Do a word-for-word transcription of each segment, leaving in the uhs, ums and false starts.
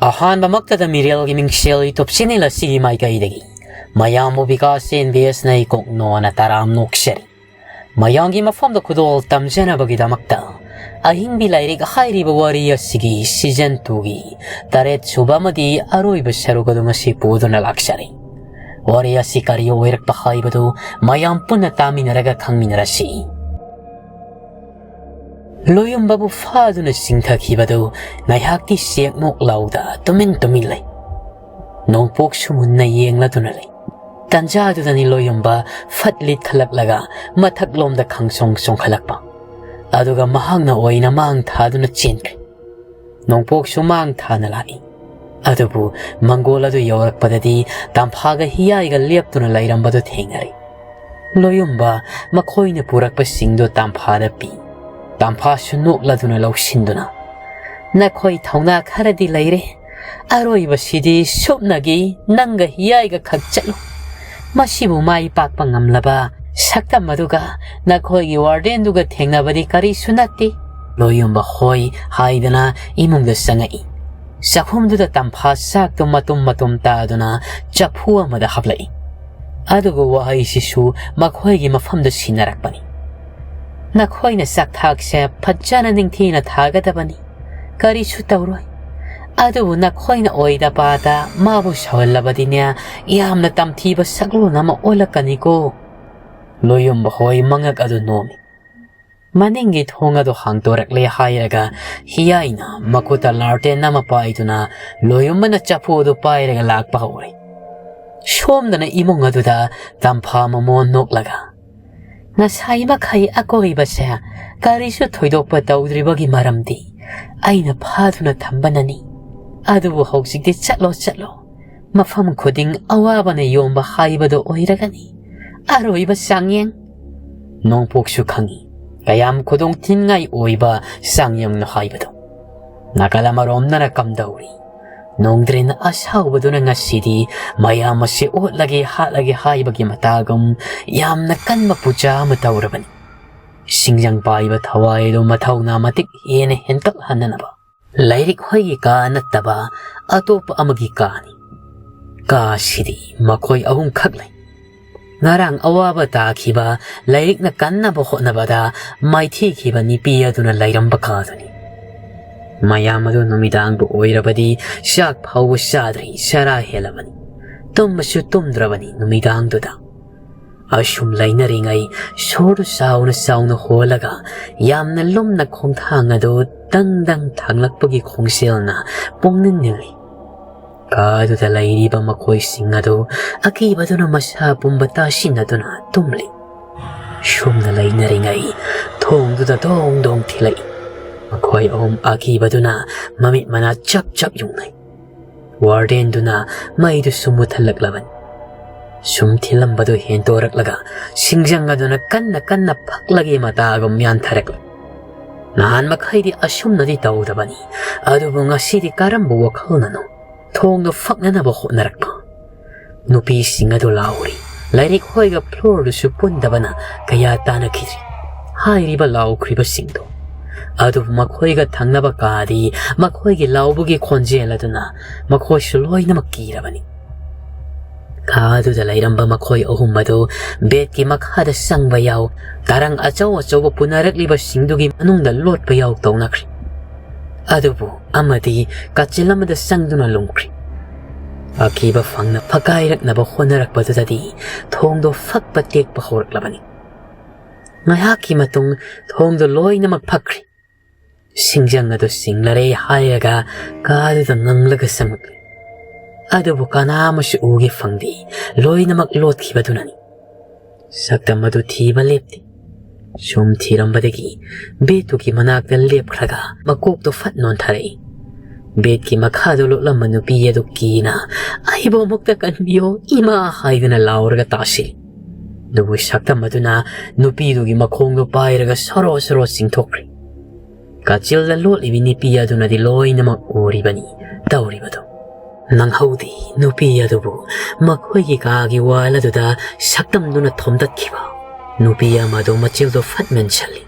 ꯑꯍꯥꯟꯕꯃꯛꯇꯗ ꯃꯤꯔꯦꯜꯒꯤ ꯃꯤꯡꯁꯦꯜ YouTube channel ꯑꯁꯤꯒꯤ ꯃꯥꯏꯀꯩꯗꯒꯤ ꯃꯌꯥꯝꯕꯨ ꯕꯤꯀꯥꯁ ꯑꯦꯟ ꯕꯤ ꯑꯦꯁꯅ ꯏꯀꯣꯛ ꯅꯣꯅ ꯇꯔꯥꯝ ꯅꯣꯛꯆꯔꯤ꯫ ꯃꯌꯥꯝꯒꯤ ꯃꯐꯝꯗ ꯈꯨꯗꯣꯜ ꯇꯝꯖꯅꯕꯒꯤꯗꯃꯛꯇ ꯑꯍꯤꯡꯕꯤ ꯂꯥꯏꯔꯤꯛ ꯍꯥꯏꯔꯤꯕ ꯋꯥꯔꯤ ꯑꯁꯤꯒꯤ season twoꯒꯤ ꯇꯔꯦꯠ ꯁꯨꯕ ꯑꯃꯗꯤ ꯑꯔꯣꯏꯕ ꯁꯔꯨꯛ ꯑꯗꯨ ꯉꯁꯤ ꯄꯨꯗꯨꯅ ꯂꯥꯛꯆꯔꯤ꯫ ꯋꯥꯔꯤ ꯑꯁꯤ ꯀꯔꯤ ꯑꯣꯏꯔꯛꯄ ꯍꯥꯏꯕꯗꯨ ꯃꯌꯥꯝ ꯄꯨꯟꯅ ꯇꯥꯃꯤꯟꯅꯔꯒ ꯈꯪꯃꯤꯟꯅꯔꯁꯤ꯫ ꯂꯣꯌꯨꯝꯕꯕꯨ ꯐꯥꯗꯨꯅ ꯆꯤꯡꯊꯈꯤꯕꯗꯨ ꯉꯥꯏꯍꯥꯛꯇꯤ ꯆꯦꯛꯃꯨꯛ ꯂꯥꯎꯗ ꯇꯨꯃꯤꯟ ꯇꯨꯃꯤꯟ ꯂꯩ꯫ ꯅꯣꯡꯄꯣꯛꯁꯨ ꯃꯨꯟꯅ ꯌꯦꯡꯂꯗꯨꯅ ꯂꯩ꯫ ꯇꯟꯖꯥꯗꯨꯗꯅꯤ ꯂꯣꯌꯨꯝꯕ ꯐꯠ ꯂꯤꯠꯈꯠꯂꯛꯂꯒ ꯃꯊꯛꯂꯣꯝꯗ ꯈꯪꯆꯣꯡ ꯆꯣꯡꯈꯠꯂꯛꯄ꯫ ꯑꯗꯨꯒ ꯃꯍꯥꯛꯅ ꯑꯣꯏꯅ ꯃꯥꯡ ꯊꯥꯗꯨꯅ ꯆꯦꯟꯈ꯭ꯔꯦ꯫ ꯅꯣꯡꯄꯣꯛꯁꯨ ꯃꯥꯡ ꯊꯥꯅ ꯂꯥꯛꯏ꯫ ꯑꯗꯨꯕꯨ ꯃꯪꯒꯣꯜ ꯑꯗꯨ ꯌꯧꯔꯛꯄꯗꯗꯤ ꯇꯝꯐꯥꯒ ꯍꯤꯌꯥꯏꯒ ꯂꯦꯞꯇꯨꯅ ꯂꯩꯔꯝꯕꯗꯨ ꯊꯦꯡꯅꯔꯦ꯫ ꯂꯣꯌꯨꯝꯕ ꯃꯈꯣꯏꯅ ꯄꯨꯔꯛꯄꯁꯤꯡꯗꯨ ꯇꯝꯐꯥꯗ ꯄꯤ꯫ ꯇꯝꯐꯥꯁꯨ ꯅꯣꯛꯂꯗꯨꯅ ꯂꯧꯁꯤꯟꯗꯨꯅ, "ꯅꯈꯣꯏ ꯊꯧꯅꯥ ꯈꯔꯗꯤ ꯂꯩꯔꯦ꯫ ꯑꯔꯣꯏꯕꯁꯤꯗꯤ ꯁꯨꯞꯅꯒꯤ ꯅꯪꯒ ꯍꯤꯌꯥꯏꯒ ꯈꯛ ꯆꯠꯂꯨ꯫ ꯃꯁꯤꯕꯨ ꯃꯥꯏ ꯄꯥꯛꯄ ꯉꯝꯂꯕ ꯁꯛꯇꯝ ꯑꯗꯨꯒ ꯅꯈꯣꯏꯒꯤ wardenꯗꯨꯒ ꯊꯦꯡꯅꯕꯗꯤ ꯀꯔꯤꯁꯨ ꯅꯠꯇꯦ꯫" ꯂꯣꯌꯨꯝꯕ "ꯍꯣꯏ" ꯍꯥꯏꯗꯅ ꯏꯃꯨꯡꯗ ꯆꯪꯉꯛꯏ꯫ ꯆꯥꯛꯈꯨꯝꯗꯨꯗ ꯇꯝꯐꯥ ꯆꯥꯛꯇꯨ ꯃꯇꯨꯝ ꯃꯇꯨꯝ ꯇꯥꯗꯨꯅ ꯆꯐꯨ ꯑꯃꯗ ꯍꯥꯞꯂꯛꯏ꯫ ꯑꯗꯨꯒ ꯋꯥꯍꯩꯁꯤꯁꯨ ꯃꯈꯣꯏꯒꯤ ꯃꯐꯝꯗ ꯁꯤꯟꯅꯔꯛꯄꯅꯤ꯫ "ꯅꯈꯣꯏꯅ ꯆꯥꯛꯊꯥꯛꯁꯦ ꯐꯖꯅ ꯅꯤꯡꯊꯤꯅ ꯊꯥꯒꯗꯕꯅꯤ꯫ ꯀꯔꯤꯁꯨ ꯇꯧꯔꯣꯏ꯫ ꯑꯗꯨꯕꯨ ꯅꯈꯣꯏꯅ ꯑꯣꯏꯗ ꯄꯥꯗ ꯃꯥꯕꯨ ꯁꯧꯍꯜꯂꯕꯗꯤꯅꯦ, ꯌꯥꯝꯅ ꯇꯝꯊꯤꯕ ꯁꯛꯂꯣꯟ ꯑꯃ ꯑꯣꯜꯂꯛꯀꯅꯤꯀꯣ꯫" ꯂꯣꯌꯨꯝꯕ ꯍꯣꯏ ꯃꯉꯛ ꯑꯗꯨ ꯅꯣꯝꯃꯤ꯫ ꯃꯅꯤꯡꯒꯤ ꯊꯣꯡ ꯑꯗꯨ ꯍꯥꯡꯗꯣꯔꯛꯂꯦ ꯍꯥꯏꯔꯒ ꯍꯤꯌꯥꯏꯅ ꯃꯈꯨꯠꯇ ꯂꯥꯔꯇꯦꯟ ꯑꯃ ꯄꯥꯏꯗꯨꯅ ꯂꯣꯌꯨꯝꯕꯅ ꯆꯐꯨ ꯑꯗꯨ ꯄꯥꯏꯔꯒ ꯂꯥꯛꯄ ꯍꯧꯔꯦ꯫ ꯁꯣꯝꯗꯅ ꯏꯃꯨꯡ ꯑꯗꯨꯗ ꯇꯝꯐꯥ ꯃꯃꯣꯟ ꯅꯣꯛꯂꯒ, "ꯉꯁꯥꯏ ꯃꯈꯩ ꯑꯀꯣꯏꯕꯁꯦ ꯀꯔꯤꯁꯨ ꯊꯣꯏꯗꯣꯛꯄ ꯇꯧꯗ꯭ꯔꯤꯕꯒꯤ ꯃꯔꯝꯗꯤ ꯑꯩꯅ ꯐꯥꯗꯨꯅ ꯊꯝꯕꯅꯅꯤ꯫ ꯑꯗꯨꯕꯨ ꯍꯧꯖꯤꯛꯇꯤ ꯆꯠꯂꯣ, ꯆꯠꯂꯣ꯫ ꯃꯐꯝ ꯈꯨꯗꯤꯡ ꯑꯋꯥꯕꯅ ꯌꯣꯝꯕ ꯍꯥꯏꯕꯗꯨ ꯑꯣꯏꯔꯒꯅꯤ꯫ ꯑꯔꯣꯏꯕ ꯆꯥꯡꯌꯦꯡ꯫" ꯅꯣꯡꯄꯣꯛꯁꯨ ꯈꯪꯏ ꯀꯌꯥꯝ ꯈꯨꯗꯣꯡ ꯊꯤꯅꯤꯡꯉꯥꯏ ꯑꯣꯏꯕ ꯆꯥꯡꯌꯦꯡꯅꯣ ꯍꯥꯏꯕꯗꯨ꯫ ꯅꯥꯀꯜ ꯑꯃꯔꯣꯝꯗꯅ ꯀꯝꯗꯧꯔꯤ? ꯅꯣꯡꯗ꯭ꯔꯦꯟ ꯑꯁꯥꯎꯕꯗꯨꯅ ꯉꯁꯤꯗꯤ ꯃꯌꯥꯝ ꯑꯁꯤ ꯑꯣꯠꯂꯒꯦ ꯍꯥꯠꯂꯒꯦ ꯍꯥꯏꯕꯒꯤ ꯃꯇꯥꯒꯨꯝ ꯌꯥꯝꯅ ꯀꯟꯕ ꯄꯨꯖꯥ ꯑꯃ ꯇꯧꯔꯕꯅꯤ꯫ ꯁꯤꯡꯖꯪ ꯄꯥꯏꯕ ꯊꯋꯥꯏ ꯑꯗꯨ ꯃꯊꯧꯅꯥ ꯃꯇꯤꯛ ꯍꯦꯟꯅ ꯍꯦꯟꯀꯠꯍꯟꯅꯅꯕ꯫ ꯂꯥꯏꯔꯤꯛ ꯍꯣꯏꯒꯤ ꯀꯥ ꯅꯠꯇꯕ ꯑꯇꯣꯞꯄ ꯑꯃꯒꯤ ꯀꯥꯅꯤ꯫ ꯀꯥꯁꯤꯗꯤ ꯃꯈꯣꯏ ꯑꯍꯨꯝꯈꯛ ꯂꯩ꯫ ꯉꯔꯥꯡ ꯑꯋꯥꯕ ꯇꯥꯈꯤꯕ, ꯂꯥꯏꯔꯤꯛꯅ ꯀꯟꯅꯕ ꯍꯣꯠꯅꯕꯗ ꯃꯥꯏꯊꯤꯈꯤꯕ ꯅꯨꯄꯤ ꯑꯗꯨꯅ ꯂꯩꯔꯝꯕ ꯀꯥꯗꯨꯅꯤ꯫ ꯃꯌꯥꯝ ꯑꯗꯨ ꯅꯨꯃꯤꯗꯥꯡꯕꯨ ꯑꯣꯏꯔꯕꯗꯤ ꯆꯥꯛ ꯐꯥꯎꯕ ꯆꯥꯗ꯭ꯔꯤ, ꯆꯔꯥ ꯍꯦꯜꯂꯕꯅꯤ꯫ ꯇꯨꯝꯕꯁꯨ ꯇꯨꯝꯗ꯭ꯔꯕꯅꯤ ꯅꯨꯃꯤꯗꯥꯡꯗꯨꯗ꯫ ꯑꯁꯨꯝ ꯂꯩꯅꯔꯤꯉꯩ ꯁꯣꯔꯗꯨ ꯆꯥꯎꯅ ꯆꯥꯎꯅ ꯍꯣꯜꯂꯒ ꯌꯥꯝꯅ ꯂꯨꯝꯅ ꯈꯣꯡꯊꯥꯡ ꯑꯗꯨ ꯗꯪ ꯗꯪ ꯊꯥꯡꯂꯛꯄꯒꯤ ꯈꯣꯡꯖꯦꯜꯅ ꯄꯨꯡꯅꯤꯡ ꯅꯤꯜꯂꯤ꯫ ꯀꯥꯗꯨꯗ ꯂꯩꯔꯤꯕ ꯃꯈꯣꯏꯁꯤꯡ ꯑꯗꯨ ꯑꯀꯤꯕꯗꯨꯅ ꯃꯁꯥ ꯄꯨꯝꯕ ꯇꯥꯁꯤꯟꯅꯗꯨꯅ ꯇꯨꯝꯂꯤ꯫ ꯁꯨꯝꯅ ꯂꯩꯅꯔꯤꯉꯩ ꯊꯣꯡꯗꯨꯗ ꯗꯣꯡ ꯗꯣꯡ ꯊꯤꯜꯂꯛꯏ꯫ ꯃꯈꯣꯏ ꯑꯍꯨꯝ ꯑꯀꯤꯕꯗꯨꯅ ꯃꯃꯤꯠ ꯃꯅꯥ ꯆꯞ ꯆꯞ ꯌꯨꯡꯅꯩ꯫ ꯋꯥꯔꯗꯦꯟꯗꯨꯅ ꯃꯩꯗꯨꯁꯨ ꯃꯨꯠꯊꯠꯂꯛꯂꯕꯅꯤ꯫ ꯁꯨꯝ ꯊꯤꯜꯂꯝꯕꯗꯨ ꯍꯦꯟꯇꯣꯔꯛꯂꯒ ꯁꯤꯡꯖꯪ ꯑꯗꯨꯅ ꯀꯟꯅ ꯀꯟꯅ ꯐꯛꯂꯒꯤ ꯃꯇꯥꯒꯨꯝ ꯌꯥꯟꯊꯔꯛꯂꯤ꯫ ꯅꯍꯥꯟ ꯃꯈꯩꯗꯤ ꯑꯁꯨꯝꯅꯗꯤ ꯇꯧꯗꯕꯅꯤ, ꯑꯗꯨꯕꯨ ꯉꯁꯤꯗꯤ ꯀꯔꯝꯕ ꯋꯥꯈꯜꯅꯅꯣ ꯊꯣꯡꯗꯨ ꯐꯛꯅꯅꯕ ꯍꯣꯠꯅꯔꯛꯄ? ꯅꯨꯄꯤꯁꯤꯡ ꯑꯗꯨ ꯂꯥꯎꯔꯤ꯫ ꯂꯥꯏꯔꯤꯛ ꯍꯣꯏꯒ ꯐ꯭ꯂꯣꯔꯗꯨꯁꯨ ꯄꯨꯟꯗꯕꯅ ꯀꯌꯥ ꯇꯥꯟꯅꯈꯤꯗ꯭ꯔꯤ꯫ ꯍꯥꯏꯔꯤꯕ ꯂꯥꯎꯈ꯭ꯔꯤꯕꯁꯤꯡꯗꯣ꯫ ꯑꯗꯨꯕꯨ ꯃꯈꯣꯏꯒ ꯊꯪꯅꯕ ꯀꯥꯗꯤ ꯃꯈꯣꯏꯒꯤ ꯂꯥꯎꯕꯒꯤ ꯈꯣꯟꯖꯦꯜ ꯑꯗꯨꯅ ꯃꯈꯣꯏꯁꯨ ꯂꯣꯏꯅꯃꯛ ꯀꯤꯔꯕꯅꯤ꯫ ꯀꯥꯗꯨꯗ ꯂꯩꯔꯝꯕ ꯃꯈꯣꯏ ꯑꯍꯨꯝ ꯑꯗꯨ ꯕꯦꯗꯀꯤ ꯃꯈꯥꯗ ꯆꯪꯕ ꯌꯥꯎ, ꯇꯔꯪ ꯑꯆꯧ ꯑꯆꯧꯕ ꯄꯨꯅꯔꯛꯂꯤꯕꯁꯤꯡꯗꯨꯒꯤ ꯃꯅꯨꯡꯗ ꯂꯣꯠꯄ ꯌꯥꯎ ꯇꯧꯅꯈ꯭ꯔꯤ꯫ ꯑꯗꯨꯕꯨ ꯑꯃꯗꯤ ꯀꯥꯆꯤꯜ ꯑꯃꯗ ꯆꯪꯗꯨꯅ ꯂꯨꯝꯈ꯭ꯔꯤ꯫ ꯑꯀꯤꯕ ꯐꯪꯅ ꯐꯀꯥꯏꯔꯛꯅꯕ ꯍꯣꯠꯅꯔꯛꯄꯗꯨꯗꯗꯤ ꯊꯣꯡꯗꯣ ꯐꯛꯄ ꯇꯦꯛꯄ ꯍꯧꯔꯛꯂꯕꯅꯤ꯫ ꯉꯥꯏꯍꯥꯛꯀꯤ ꯃꯇꯨꯡ ꯊꯣꯡꯗꯣ ꯂꯣꯏꯅꯃꯛ ꯐꯛꯈ꯭ꯔꯤ꯫ ꯁꯤꯡꯖꯪ ꯑꯗꯨ ꯁꯤꯡꯂꯔꯦ ꯍꯥꯏꯔꯒ ꯀꯥꯗꯨꯗ ꯉꯪꯂꯒ ꯆꯪꯂꯛꯂꯤ꯫ ꯑꯗꯨꯕꯨ ꯀꯅꯥ ꯑꯃꯁꯨ ꯎꯒꯦ ꯐꯪꯗꯦ, ꯂꯣꯏꯅꯃꯛ ꯂꯣꯠꯈꯤꯕꯗꯨꯅꯅꯤ꯫ ꯁꯛꯇꯝ ꯑꯗꯨ ꯊꯤꯕ ꯂꯦꯞꯇꯦ꯫ ꯁꯨꯝ ꯊꯤꯔꯝꯕꯗꯒꯤ ꯕꯦꯠꯇꯨꯒꯤ ꯃꯅꯥꯛꯇ ꯂꯦꯞꯈ꯭ꯔꯒ ꯃꯀꯣꯛꯇꯣ ꯐꯠ ꯅꯣꯟꯊꯔꯛꯏ꯫ ꯕꯦꯠꯀꯤ ꯃꯈꯥꯗ ꯂꯣꯠꯂꯝꯕ ꯅꯨꯄꯤ ꯑꯗꯨ ꯀꯤꯅ "ꯑꯩꯕꯨ ꯑꯃꯨꯛꯇ ꯀꯟꯕꯤꯌꯣ ꯏꯃꯥ" ꯍꯥꯏꯗꯨꯅ ꯂꯥꯎꯔꯒ ꯇꯥꯁꯤꯜꯂꯤ꯫ ꯑꯗꯨꯕꯨ ꯁꯛꯇꯝ ꯑꯗꯨꯅ ꯅꯨꯄꯤꯗꯨꯒꯤ ꯃꯈꯣꯡꯗꯣ ꯄꯥꯏꯔꯒ ꯁꯣꯔꯣ ꯁꯣꯔꯣ ꯆꯤꯡꯊꯣꯛꯈ꯭ꯔꯦ꯫ ꯀꯥꯆꯤꯜꯗ ꯂꯣꯠꯂꯤꯕꯤ ꯅꯨꯄꯤ ꯑꯗꯨꯅꯗꯤ ꯂꯣꯏꯅꯃꯛ ꯎꯔꯤꯕꯅꯤ ꯇꯧꯔꯤꯕꯗꯨ꯫ ꯅꯪꯍꯧꯗꯦ ꯅꯨꯄꯤ ꯑꯗꯨꯕꯨ ꯃꯈꯣꯏꯒꯤ ꯀꯥꯒꯤ ꯋꯥꯜ ꯑꯗꯨꯗ ꯁꯛꯇꯝꯗꯨꯅ ꯊꯣꯝꯗꯠꯈꯤꯕ꯫ ꯅꯨꯄꯤ ꯑꯃꯗꯨ ꯃꯆꯤꯜꯗꯨ ꯐꯠ ꯃꯦꯟꯁꯤꯜꯂꯤ꯫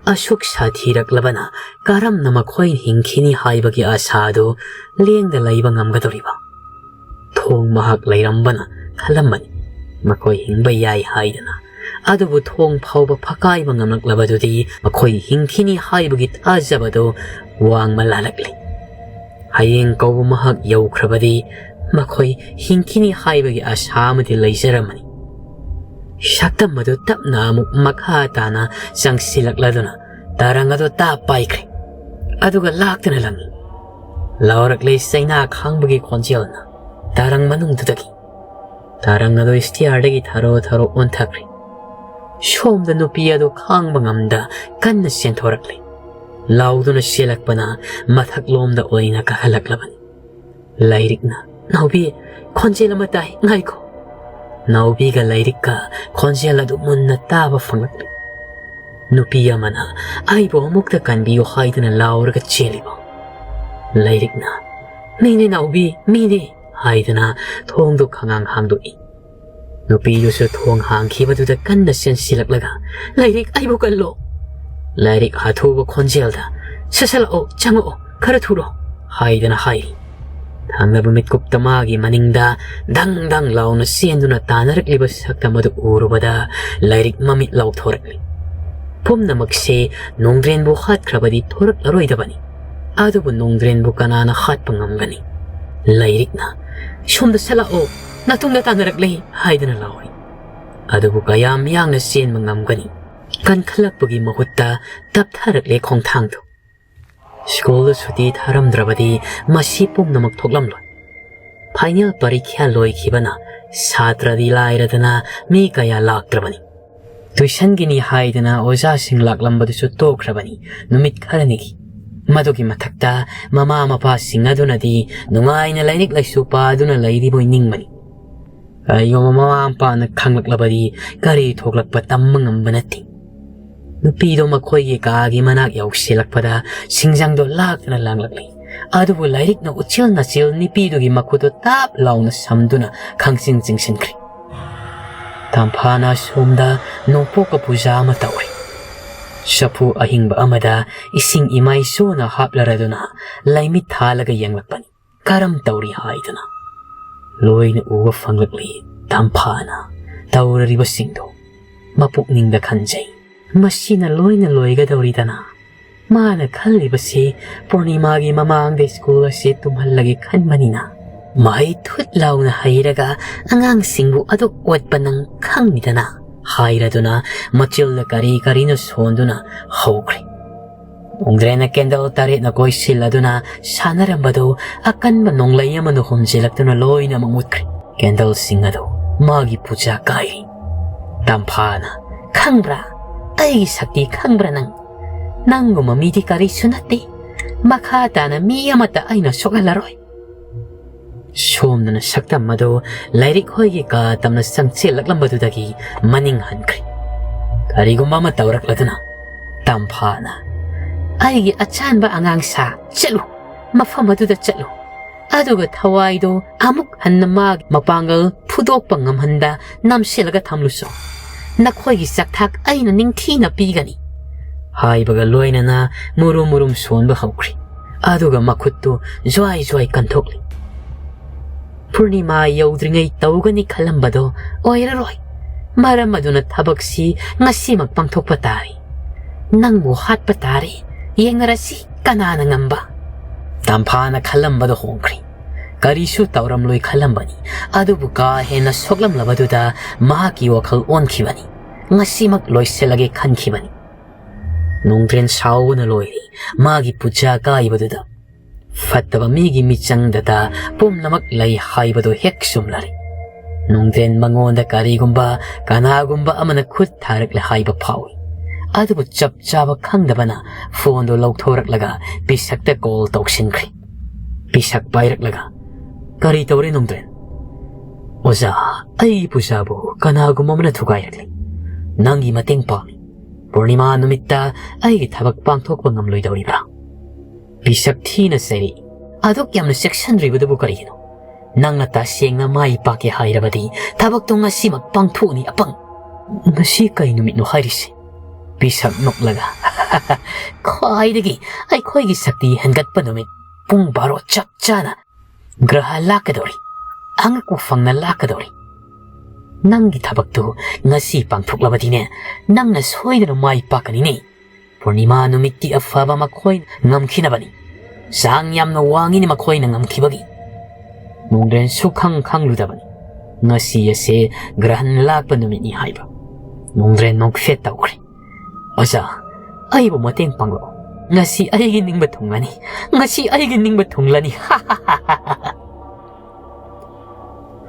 ꯑꯁꯨꯛ ꯁꯥꯊꯤꯔꯛꯂꯕꯅ ꯀꯔꯝꯅ ꯃꯈꯣꯏ ꯍꯤꯡꯈꯤꯅꯤ ꯍꯥꯏꯕꯒꯤ ꯑꯥꯁꯥꯗꯨ ꯂꯦꯡꯗ ꯂꯩꯕ ꯉꯝꯒꯗꯧꯔꯤꯕ? ꯊꯣꯡ ꯃꯍꯥꯛ ꯂꯩꯔꯝꯕꯅ ꯈꯜꯂꯝꯕꯅꯤ, ꯃꯈꯣꯏ ꯍꯤꯡꯕ ꯌꯥꯏ ꯍꯥꯏꯗꯅ꯫ ꯑꯗꯨꯕꯨ ꯊꯣꯡ ꯐꯥꯎꯕ ꯐꯛꯀꯥꯏꯕ ꯉꯝꯂꯛꯂꯕꯗꯨꯗꯤ ꯃꯈꯣꯏ ꯍꯤꯡꯈꯤꯅꯤ ꯍꯥꯏꯕꯒꯤ ꯊꯥꯖꯕꯗꯨ ꯋꯥꯡꯃ ꯂꯥꯜꯂꯛꯂꯦ꯫ ꯍꯌꯦꯡ ꯀꯧꯕ ꯃꯍꯥꯛ ꯌꯧꯈ꯭ꯔꯕꯗꯤ ꯃꯈꯣꯏ ꯍꯤꯡꯈꯤꯅꯤ ꯍꯥꯏꯕꯒꯤ ꯑꯥꯁꯥ ꯑꯃꯗꯤ ꯂꯩꯖꯔꯝꯃꯅꯤ꯫ ꯁꯛꯇꯝ ꯑꯗꯨ ꯇꯞꯅ ꯑꯃꯨꯛ ꯃꯈꯥ ꯇꯥꯅ ꯆꯪꯁꯤꯜꯂꯛꯂꯗꯨꯅ ꯇꯔꯪ ꯑꯗꯨ ꯇꯥꯞ ꯄꯥꯏꯈ꯭ꯔꯦ꯫ ꯑꯗꯨꯒ ꯂꯥꯛꯇꯨꯅ ꯂꯪꯉꯤ꯫ ꯂꯥꯎꯔꯛꯂꯦ ꯆꯩꯅꯥ ꯈꯥꯡꯕꯒꯤ ꯈꯣꯟꯖꯦꯜꯅ ꯇꯔꯪ ꯃꯅꯨꯡꯗꯨꯗꯒꯤ꯫ ꯇꯔꯪ ꯑꯗꯨ ꯁ꯭ꯇꯤꯌꯥꯔꯗꯒꯤ ꯊꯥꯔꯣ ꯊꯥꯔꯣ ꯑꯣꯟꯊꯈ꯭ꯔꯦ꯫ ꯁꯣꯝꯗ ꯅꯨꯄꯤ ꯑꯗꯨ ꯈꯥꯡꯕ ꯉꯝꯗ ꯀꯟꯅ ꯆꯦꯟꯊꯣꯔꯛꯂꯦ꯫ ꯂꯥꯎꯗꯨꯅ ꯆꯦꯜꯂꯛꯄꯅ ꯃꯊꯛꯂꯣꯝꯗ ꯑꯣꯏꯅ ꯀꯥꯈꯠꯂꯛꯂꯕꯅꯤ꯫ ꯂꯥꯏꯔꯤꯛꯅ, "ꯅꯥꯎꯕꯤ, ꯈꯣꯟꯖꯦꯜ ꯑꯃ ꯇꯥꯏ, ꯉꯥꯏꯈꯣ!" ꯅꯥꯎꯕꯤꯒ ꯂꯥꯏꯔꯤꯛꯀ ꯈꯣꯟꯖꯦꯜ ꯑꯗꯨ ꯃꯨꯟꯅ ꯇꯥꯕ ꯐꯪꯂꯛꯂꯦ꯫ ꯅꯨꯄꯤ ꯑꯃꯅ ꯑꯩꯕꯨ ꯑꯃꯨꯛꯇ ꯀꯟꯕꯤꯌꯨ ꯍꯥꯏꯗꯨꯅ ꯂꯥꯎꯔꯒ ꯆꯦꯜꯂꯤꯕ꯫ ꯂꯥꯏꯔꯤꯛꯅ, "ꯃꯤꯅꯦ ꯅꯥꯎꯕꯤ, ꯃꯤꯅꯦ!" ꯍꯥꯏꯗꯨꯅ ꯊꯣꯡꯗꯨ ꯈꯉꯥꯡ ꯍꯥꯡꯗꯣꯛꯏ꯫ ꯅꯨꯄꯤꯗꯨꯁꯨ ꯊꯣꯡ ꯍꯥꯡꯈꯤꯕꯗꯨꯗ ꯀꯟꯅ ꯆꯦꯟꯁꯤꯜꯂꯛꯂꯒ, "ꯂꯥꯏꯔꯤꯛ, ꯑꯩꯕꯨ ꯀꯜꯂꯣ!" ꯂꯥꯏꯔꯤꯛ ꯍꯥꯊꯨꯕ ꯈꯣꯟꯖꯦꯜꯗ, "ꯁꯠ ꯁꯠ ꯂꯥꯛꯑꯣ, ꯆꯪꯉꯛꯑꯣ, ꯈꯔ ꯊꯨꯔꯣ!" ꯍꯥꯏꯗꯅ ꯍꯥꯏꯔꯤ꯫ ꯊꯪꯅꯕ ꯃꯤꯠꯀꯨꯞꯇ ꯃꯥꯒꯤ ꯃꯅꯤꯡꯗ ꯗꯪ ꯗꯪ ꯂꯥꯎꯅ ꯆꯦꯟꯗꯨꯅ ꯇꯥꯟꯅꯔꯛꯂꯤꯕ ꯁꯛꯇꯝ ꯑꯗꯨ ꯎꯔꯨꯕꯗ ꯂꯥꯏꯔꯤꯛ ꯃꯃꯤꯠ ꯂꯥꯎꯊꯣꯔꯛꯂꯤ꯫ ꯄꯨꯝꯅꯃꯛꯁꯦ ꯅꯣꯡꯗ꯭ꯔꯦꯟꯕꯨ ꯍꯥꯠꯈ꯭ꯔꯕꯗꯤ ꯊꯣꯔꯛꯂꯔꯣꯏꯗꯕꯅꯤ꯫ ꯑꯗꯨꯕꯨ ꯅꯣꯡꯗ꯭ꯔꯦꯟꯕꯨ ꯀꯅꯥꯅ ꯍꯥꯠꯄ ꯉꯝꯒꯅꯤ? ꯂꯥꯏꯔꯤꯛꯅ, "ꯁꯣꯝꯗ ꯁꯠ ꯂꯥꯛꯑꯣ, ꯅꯇꯨꯡꯗ ꯇꯥꯟꯅꯔꯛꯂꯦ!" ꯍꯥꯏꯗꯨꯅ ꯂꯥꯎꯔꯤ꯫ ꯑꯗꯨꯕꯨ ꯀꯌꯥꯝ ꯌꯥꯡꯅ ꯆꯦꯟꯕ ꯉꯝꯒꯅꯤ? ꯀꯟꯈꯠꯂꯛꯄꯒꯤ ꯃꯍꯨꯠꯇ ꯇꯞꯊꯔꯛꯂꯦ ꯈꯣꯡꯊꯥꯡꯗꯨ꯫ ꯁ꯭ꯀꯨꯜꯗ ꯁꯨꯇꯤ ꯊꯥꯔꯝꯗ꯭ꯔꯕꯗꯤ ꯃꯁꯤ ꯄꯨꯝꯅꯃꯛ ꯊꯣꯛꯂꯝꯂꯣꯏ꯫ ꯐꯥꯏꯅꯦꯜ ꯄꯔꯤꯈ꯭ꯌꯥ ꯂꯣꯏꯈꯤꯕꯅ ꯁꯥꯇ꯭ꯔꯗꯤ ꯂꯥꯏꯔꯗꯅ ꯃꯤ ꯀꯌꯥ ꯂꯥꯛꯇ꯭ꯔꯕꯅꯤ꯫ ꯇꯨꯏꯁꯟꯒꯤꯅꯤ ꯍꯥꯏꯗꯅ ꯑꯣꯖꯥꯁꯤꯡ ꯂꯥꯛꯂꯝꯕꯗꯨꯁꯨ ꯇꯣꯛꯈ꯭ꯔꯕꯅꯤ ꯅꯨꯃꯤꯠ ꯈꯔꯅꯤꯒꯤ꯫ ꯃꯗꯨꯒꯤ ꯃꯊꯛꯇ ꯃꯃꯥ ꯃꯄꯥꯁꯤꯡ ꯑꯗꯨꯅꯗꯤ ꯅꯨꯡꯉꯥꯏꯅ ꯂꯥꯏꯔꯤꯛ ꯂꯥꯏꯁꯨ ꯄꯥꯗꯨꯅ ꯂꯩꯔꯤꯕꯣꯏ ꯅꯤꯡꯕꯅꯤ꯫ ꯀꯔꯤꯒꯨꯝꯕ ꯃꯃꯥ ꯃꯄꯥꯅ ꯈꯪꯂꯛꯂꯕꯗꯤ ꯀꯔꯤ ꯊꯣꯛꯂꯛꯄ ꯇꯝꯕ ꯉꯝꯕ ꯅꯠꯇꯦ꯫ ꯅꯨꯄꯤꯗꯣ ꯃꯈꯣꯏꯒꯤ ꯀꯥꯒꯤ ꯃꯅꯥꯛ ꯌꯧꯁꯤꯜꯂꯛꯄꯗ ꯁꯤꯡꯖꯪꯗꯣ ꯂꯥꯛꯇꯨꯅ ꯂꯥꯡꯂꯛꯂꯤ꯫ ꯑꯗꯨꯕꯨ ꯂꯥꯏꯔꯤꯛꯅ ꯎꯆꯤꯜ ꯅꯥꯆꯤꯜ ꯅꯨꯄꯤꯗꯨꯒꯤ ꯃꯈꯨꯠꯇꯨ ꯇꯥꯞ ꯂꯥꯎꯅ ꯁꯝꯗꯨꯅ ꯈꯪꯆꯤꯡ ꯆꯤꯡꯁꯤꯟꯈ꯭ꯔꯦ꯫ ꯇꯝꯐꯥꯅ ꯑꯁꯣꯝꯗ ꯅꯣꯡꯄꯣꯛꯀ ꯄꯨꯖꯥ ꯑꯃ ꯇꯧꯔꯤ꯫ ꯆꯐꯨ ꯑꯍꯤꯡꯕ ꯑꯃꯗ ꯏꯁꯤꯡ ꯏꯃꯥꯏ ꯁꯣꯟꯅ ꯍꯥꯞꯂꯔꯗꯨꯅ ꯂꯩꯃꯤꯠ ꯊꯥꯜꯂꯒ ꯌꯦꯡꯂꯛꯄꯅꯤ꯫ ꯀꯔꯝ ꯇꯧꯔꯤ ꯍꯥꯏꯗꯨꯅ꯫ ꯂꯣꯏꯅ ꯎꯕ ꯐꯪꯂꯛꯂꯤ ꯇꯝꯐꯥꯅ ꯇꯧꯔꯤꯕꯁꯤꯡꯗꯨ꯫ ꯃꯄꯨꯛꯅꯤꯡꯗ ꯈꯟꯖꯩ, "ꯃꯁꯤꯅ ꯂꯣꯏꯅ ꯂꯣꯏꯒꯗꯧꯔꯤꯗꯅ?" ꯃꯥꯅ ꯈꯜꯂꯤꯕꯁꯤ ꯄꯨꯔꯅꯤꯃꯥꯒꯤ ꯃꯃꯥꯡꯗ ꯁ꯭ꯀꯨꯜ ꯑꯁꯤ ꯇꯨꯝꯍꯜꯂꯒꯦ ꯈꯟꯕꯅꯤꯅ꯫ "ꯃꯍꯩ ꯊꯨꯠ ꯂꯥꯎꯅ ꯍꯩꯔꯒ ꯑꯉꯥꯡꯁꯤꯡꯕꯨ ꯑꯗꯨꯛ ꯑꯣꯠꯄ ꯅꯪ ꯈꯪꯉꯤꯗꯅ?" ꯍꯥꯏꯔꯗꯨꯅ ꯃꯆꯤꯜꯗ ꯀꯔꯤ ꯀꯔꯤꯅꯣ ꯁꯣꯟꯗꯨꯅ ꯍꯧꯈ꯭ꯔꯦ꯫ ꯅꯣꯡꯗ꯭ꯔꯦꯟꯅ ꯀꯦꯟꯗꯜ ꯇꯔꯦꯠꯅ ꯀꯣꯏꯁꯤꯜꯂꯗꯨꯅ ꯁꯥꯟꯅꯔꯝꯕꯗꯨ ꯑꯀꯟꯕ ꯅꯣꯡꯂꯩ ꯑꯃꯅ ꯍꯨꯝꯖꯤꯜꯂꯛꯇꯨꯅ ꯂꯣꯏꯅꯃꯛ ꯃꯨꯠꯈ꯭ꯔꯦ꯫ ꯀꯦꯟꯗꯜꯁꯤꯡ ꯑꯗꯨ ꯃꯥꯒꯤ ꯄꯨꯖꯥ ꯀꯥꯏꯔꯤ꯫ ꯇꯝꯐꯥꯅ, "ꯈꯪꯕ꯭ꯔꯥ? ꯑꯩꯒꯤ ꯁꯛꯇꯤ ꯈꯪꯕ꯭ꯔꯥ ꯅꯪ? ꯅꯪꯒꯨꯝꯕ ꯃꯤꯗꯤ ꯀꯔꯤꯁꯨ ꯅꯠꯇꯦ꯫ ꯃꯈꯥ ꯇꯥꯅ ꯃꯤ ꯑꯃꯠꯇ ꯑꯩꯅ ꯁꯣꯛꯍꯜꯂꯔꯣꯏ"꯫ ꯁꯣꯝꯗꯅ ꯁꯛꯇꯝ ꯑꯗꯨ ꯂꯥꯏꯔꯤꯛ ꯍꯣꯏꯒꯤ ꯀꯥ ꯇꯝꯅ ꯆꯪꯁꯤꯜꯂꯛꯂꯝꯕꯗꯨꯗꯒꯤ ꯃꯅꯤꯡ ꯍꯟꯈ꯭ꯔꯦ꯫ ꯀꯔꯤꯒꯨꯝꯕ ꯑꯃ ꯇꯧꯔꯛꯂꯗꯨꯅ ꯇꯝꯐꯥꯅ, "ꯑꯩꯒꯤ ꯑꯆꯥꯟꯕ ꯑꯉꯥꯡ ꯁꯥ, ꯆꯠꯂꯨ, ꯃꯐꯝ ꯑꯗꯨꯗ ꯆꯠꯂꯨ꯫ ꯑꯗꯨꯒ ꯊꯋꯥꯏꯗꯣ ꯑꯃꯨꯛ ꯍꯟꯅ ꯃꯥꯒꯤ ꯃꯄꯥꯡꯒꯜ ꯐꯨꯗꯣꯛꯄ ꯉꯝꯍꯟꯗ ꯅꯝꯁꯤꯜꯂꯒ ꯊꯝꯂꯨꯁꯨ꯫ ꯅꯈꯣꯏꯒꯤ ꯆꯥꯛꯊꯥꯛ ꯑꯩꯅ ꯅꯤꯡꯊꯤꯅ ꯄꯤꯒꯅꯤ"꯫ ꯍꯥꯏꯕꯒ ꯂꯣꯏꯅꯅ ꯃꯨꯔꯨꯝ ꯃꯨꯔꯨꯝ ꯁꯣꯟꯕ ꯍꯧꯈ꯭ꯔꯦ꯫ ꯑꯗꯨꯒ ꯃꯈꯨꯠꯇꯨ ꯖ꯭ꯋꯥꯏ ꯖ꯭ꯋꯥꯏ ꯀꯟꯊꯣꯛꯂꯤ꯫ ꯄꯨꯔꯅꯤꯃꯥ ꯌꯧꯗ꯭ꯔꯤꯉꯩ ꯇꯧꯒꯅꯤ ꯈꯜꯂꯝꯕꯗꯣ ꯑꯣꯏꯔꯔꯣꯏ꯫ ꯃꯔꯝ ꯑꯗꯨꯅ ꯊꯕꯛꯁꯤ ꯉꯁꯤꯃꯛ ꯄꯥꯡꯊꯣꯛꯄ ꯇꯥꯔꯦ꯫ ꯅꯪꯕꯨ ꯍꯥꯠꯄ ꯇꯥꯔꯦ꯫ ꯌꯦꯡꯅꯔꯁꯤ ꯀꯅꯥꯅ ꯉꯝꯕ꯫ ꯇꯝꯐꯥꯅ ꯈꯜꯂꯝꯕꯗꯣ ꯍꯣꯡꯈ꯭ꯔꯦ꯫ ꯀꯔꯤꯁꯨ ꯇꯧꯔꯝꯂꯣꯏ ꯈꯜꯂꯝꯕꯅꯤ, ꯑꯗꯨꯕꯨ ꯀꯥ ꯍꯦꯟꯅ ꯁꯣꯛꯂꯝꯂꯕꯗꯨꯗ ꯃꯍꯥꯛꯀꯤ ꯋꯥꯈꯜ ꯑꯣꯟꯈꯤꯕꯅꯤ꯫ ꯉꯁꯤꯃꯛ ꯂꯣꯏꯁꯤꯜꯂꯒꯦ ꯈꯟꯈꯤꯕꯅꯤ꯫ ꯅꯣꯡꯗ꯭ꯔꯦꯟ ꯁꯥꯎꯕꯅ ꯂꯣꯏꯔꯦ꯫ ꯃꯥꯒꯤ ꯄꯨꯖꯥ ꯀꯥꯏꯕꯗꯨꯗ ꯐꯠꯇꯕ ꯃꯤꯒꯤ ꯃꯤꯆꯪꯗꯇ ꯄꯨꯝꯅꯃꯛ ꯂꯩ ꯍꯥꯏꯕꯗꯨ ꯍꯦꯛ ꯆꯨꯝꯂꯔꯦ꯫ ꯅꯣꯡꯗ꯭ꯔꯦꯟ ꯃꯉꯣꯟꯗ ꯀꯔꯤꯒꯨꯝꯕ ꯀꯅꯥꯒꯨꯝꯕ ꯑꯃꯅ ꯈꯨꯠ ꯊꯥꯔꯛꯂꯦ ꯍꯥꯏꯕ ꯐꯥꯎꯏ꯫ ꯑꯗꯨꯕꯨ ꯆꯞ ꯆꯥꯕ ꯈꯪꯗꯕꯅ ꯐꯣꯟꯗꯨ ꯂꯧꯊꯣꯔꯛꯂꯒ ꯄꯤꯁꯛꯇ ꯀꯣꯜ ꯇꯧꯁꯤꯟꯈ꯭ꯔꯦ꯫ ꯄꯤꯁꯛ ꯄꯥꯏꯔꯛꯂꯒ, "ꯀꯔꯤ ꯇꯧꯔꯦ ꯅꯣꯡꯗ꯭ꯔꯦꯟ?" "ꯑꯣꯖꯥ, ꯑꯩꯒꯤ ꯄꯨꯖꯥꯕꯨ ꯀꯅꯥꯒꯨꯝꯕ ꯑꯃꯅ ꯊꯨꯒꯥꯏꯔꯛꯂꯦ꯫ ꯅꯪꯒꯤ ꯃꯇꯦꯡ ꯄꯥꯝꯃꯤ꯫ ꯄꯨꯔꯅꯤꯃꯥ ꯅꯨꯃꯤꯠꯇ ꯑꯩꯒꯤ ꯊꯕꯛ ꯄꯥꯡꯊꯣꯛꯄ ꯉꯝꯂꯣꯏꯗꯧꯔꯤꯕ꯭ꯔꯥ?" ꯄꯤꯁꯛ ꯊꯤꯅ ꯆꯩꯔꯛꯏ꯫ "ꯑꯗꯨꯛ ꯌꯥꯝꯅ ꯆꯦꯛꯁꯤꯟꯗ꯭ꯔꯤꯕꯗꯨꯕꯨ ꯀꯔꯤꯒꯤꯅꯣ? ꯅꯪꯅ ꯇꯁꯦꯡꯅ ꯃꯥꯏ ꯄꯥꯛꯀꯦ ꯍꯥꯏꯔꯕꯗꯤ ꯊꯕꯛꯇꯣ ꯉꯁꯤꯃꯛ ꯄꯥꯡꯊꯣꯛꯎꯅꯤ ꯑꯄꯪ꯫ ꯉꯁꯤ ꯀꯩ ꯅꯨꯃꯤꯠꯅꯣ ꯍꯥꯏꯔꯤꯁꯦ?" ꯄꯤꯁꯛ ꯅꯣꯛꯂꯒ, "ꯈ꯭ꯋꯥꯏꯗꯒꯤ ꯑꯩꯈꯣꯏꯒꯤ ꯁꯛꯇꯤ ꯍꯦꯟꯒꯠꯄ ꯅꯨꯃꯤꯠ ꯄꯨꯡ ꯕꯥꯔꯣ ꯆꯞ ꯆꯥꯅ ꯒ꯭ꯔꯍ ꯂꯥꯛꯀꯗꯧꯔꯤ, ꯑꯉꯛꯄ ꯐꯪꯅ ꯂꯥꯛꯀꯗꯧꯔꯤ꯫ ꯅꯪꯒꯤ ꯊꯕꯛꯇꯨ ꯉꯁꯤ ꯄꯥꯡꯊꯣꯛꯂꯕꯗꯤꯅꯦ, ꯅꯪꯅ ꯁꯣꯏꯗꯅ ꯃꯥꯏ ꯄꯥꯛꯀꯅꯤꯅꯦ꯫ ꯄꯨꯔꯅꯤꯃꯥ ꯅꯨꯃꯤꯠꯀꯤ ꯑꯐꯕ ꯃꯈꯣꯏꯅ ꯉꯝꯈꯤꯅꯕꯅꯤ꯫ ꯆꯥꯡ ꯌꯥꯝꯅ ꯋꯥꯡꯉꯤꯅꯦ ꯃꯈꯣꯏꯅ ꯉꯝꯈꯤꯕꯒꯤ꯫" ꯅꯣꯡꯗ꯭ꯔꯦꯟ ꯁꯨꯈꯪ ꯈꯪꯂꯨꯗꯕꯅꯤ ꯉꯁꯤ ꯑꯁꯦ ꯒ꯭ꯔꯍꯟ ꯂꯥꯛꯄ ꯅꯨꯃꯤꯠꯅꯤ ꯍꯥꯏꯕ꯫ ꯅꯣꯡꯗ꯭ꯔꯦꯟ ꯅꯣꯛꯐꯦꯠ ꯇꯧꯈ꯭ꯔꯦ꯫ "ꯑꯣꯖꯥ, ꯑꯩꯕꯨ ꯃꯇꯦꯡ ꯄꯥꯡꯂꯛꯑꯣ꯫ ꯉꯁꯤ ꯑꯩꯒꯤ ꯅꯤꯡꯕ ꯊꯨꯡꯂꯅꯤ꯫ ꯉꯁꯤ ꯑꯩꯒꯤ ꯅꯤꯡꯕ ꯊꯨꯡꯂꯅꯤ꯫"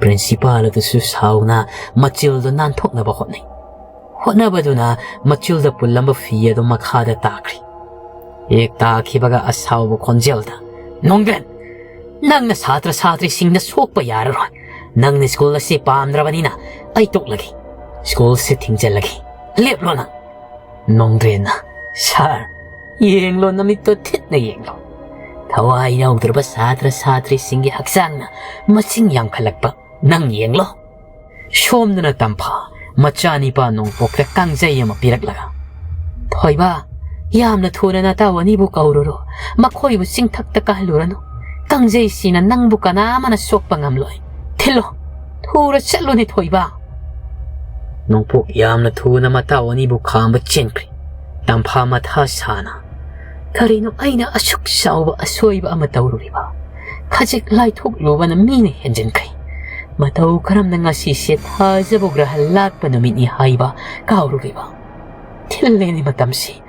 ꯄ꯭ꯔꯤꯟꯁꯤꯄꯥꯜ ꯑꯗꯨꯁꯨ ꯁꯥꯎꯅ ꯃꯆꯤꯜꯗꯨ ꯅꯥꯟꯊꯣꯛꯅꯕ ꯍꯣꯠꯅꯩ꯫ ꯍꯣꯠꯅꯕꯗꯨꯅ ꯃꯆꯤꯜꯗ ꯄꯨꯜꯂꯝꯕ ꯐꯤ ꯑꯗꯨ ꯃꯈꯥꯗ ꯇꯥꯈ꯭ꯔꯦ꯫ ꯍꯦꯛ ꯇꯥꯈꯤꯕꯒ ꯑꯁꯥꯎꯕ ꯈꯣꯟꯖꯦꯜꯗ, "ꯅꯣꯡꯗ꯭ꯔꯦꯟ, ꯅꯪꯅ ꯁꯥꯇ꯭ꯔ ꯁꯥꯇ꯭ꯔꯤꯁꯤꯡꯗ ꯁꯣꯛꯄ ꯌꯥꯔꯔꯣꯏ꯫ ꯅꯪꯅ ꯁ꯭ꯀꯨꯜ ꯑꯁꯤ ꯄꯥꯝꯗ꯭ꯔꯕꯅꯤꯅ ꯑꯩ ꯇꯣꯛꯂꯒꯦ꯫ ꯁ꯭ꯀꯨꯜꯁꯤ ꯊꯤꯡꯖꯤꯜꯂꯒꯦ꯫ ꯂꯦꯞꯂꯣ ꯅꯪ꯫" ꯅꯣꯡꯗ꯭ꯔꯦꯟꯅ, "ꯁꯥꯔ, ꯌꯦꯡꯂꯣ, ꯅꯃꯤꯠꯇꯣ ꯊꯤꯠꯅ ꯌꯦꯡꯂꯣ꯫ ꯊꯋꯥꯏ ꯌꯥꯎꯗ꯭ꯔꯕ ꯁꯥꯇ꯭ꯔ ꯁꯥꯇ꯭ꯔꯤꯁꯤꯡꯒꯤ ꯍꯛꯆꯥꯡꯅ ꯃꯁꯤꯡ ꯌꯥꯝꯈꯠꯂꯛꯄ ꯅꯪ ꯌꯦꯡꯂꯣ꯫" ꯁꯣꯝꯗꯅ ꯇꯝꯐꯥ ꯃꯆꯥꯅꯤꯄꯥ ꯅꯣꯡꯄꯣꯛꯇ ꯀꯥꯡꯖꯩ ꯑꯃ ꯄꯤꯔꯛꯂꯒ, "ꯊꯣꯏꯕ, ꯌꯥꯝꯅ ꯊꯨꯅ ꯅꯇꯥꯎ ꯑꯅꯤꯕꯨ ꯀꯧꯔꯨꯔꯣ꯫ ꯃꯈꯣꯏꯕꯨ ꯆꯤꯡꯊꯛꯇ ꯀꯥꯍꯜꯂꯨꯔꯅꯨ꯫ ꯀꯥꯡꯖꯩꯁꯤꯅ ꯅꯪꯕꯨ ꯀꯅꯥ ꯑꯃꯅ ꯁꯣꯛꯄ ꯉꯝꯂꯣꯏ꯫ ꯊꯤꯜꯂꯣ, ꯊꯨꯔ ꯆꯠꯂꯨꯅꯦ ꯊꯣꯏꯕ꯫" ꯅꯣꯡꯄꯣꯛ ꯌꯥꯝꯅ ꯊꯨꯅ ꯃꯇꯥꯎ ꯑꯅꯤꯕꯨ ꯈꯥꯝꯕ ꯆꯦꯟꯈ꯭ꯔꯦ꯫ ꯇꯝꯐꯥ ꯃꯊꯥ ꯁꯥꯅ, "ꯀꯔꯤꯅꯣ ꯑꯩꯅ ꯑꯁꯨꯛ ꯆꯥꯎꯕ ꯑꯁꯣꯏꯕ ꯑꯃ ꯇꯧꯔꯨꯔꯤꯕ? ꯈꯖꯤꯛ ꯂꯥꯏꯊꯣꯛꯂꯨꯕꯅ ꯃꯤꯅ ꯍꯦꯟꯖꯤꯟꯈ꯭ꯔꯦ꯫ ꯃꯇꯧ ꯀꯔꯝꯅ ꯉꯁꯤꯁꯦ ꯊꯥꯖꯕ ꯒ꯭ꯔꯍ ꯂꯥꯛꯄ ꯅꯨꯃꯤꯠꯅꯤ ꯍꯥꯏꯕ ꯀꯥꯎꯔꯨꯔꯤꯕ? ꯊꯤꯜꯂꯦꯅꯦ ꯃꯇꯝꯁꯤ꯫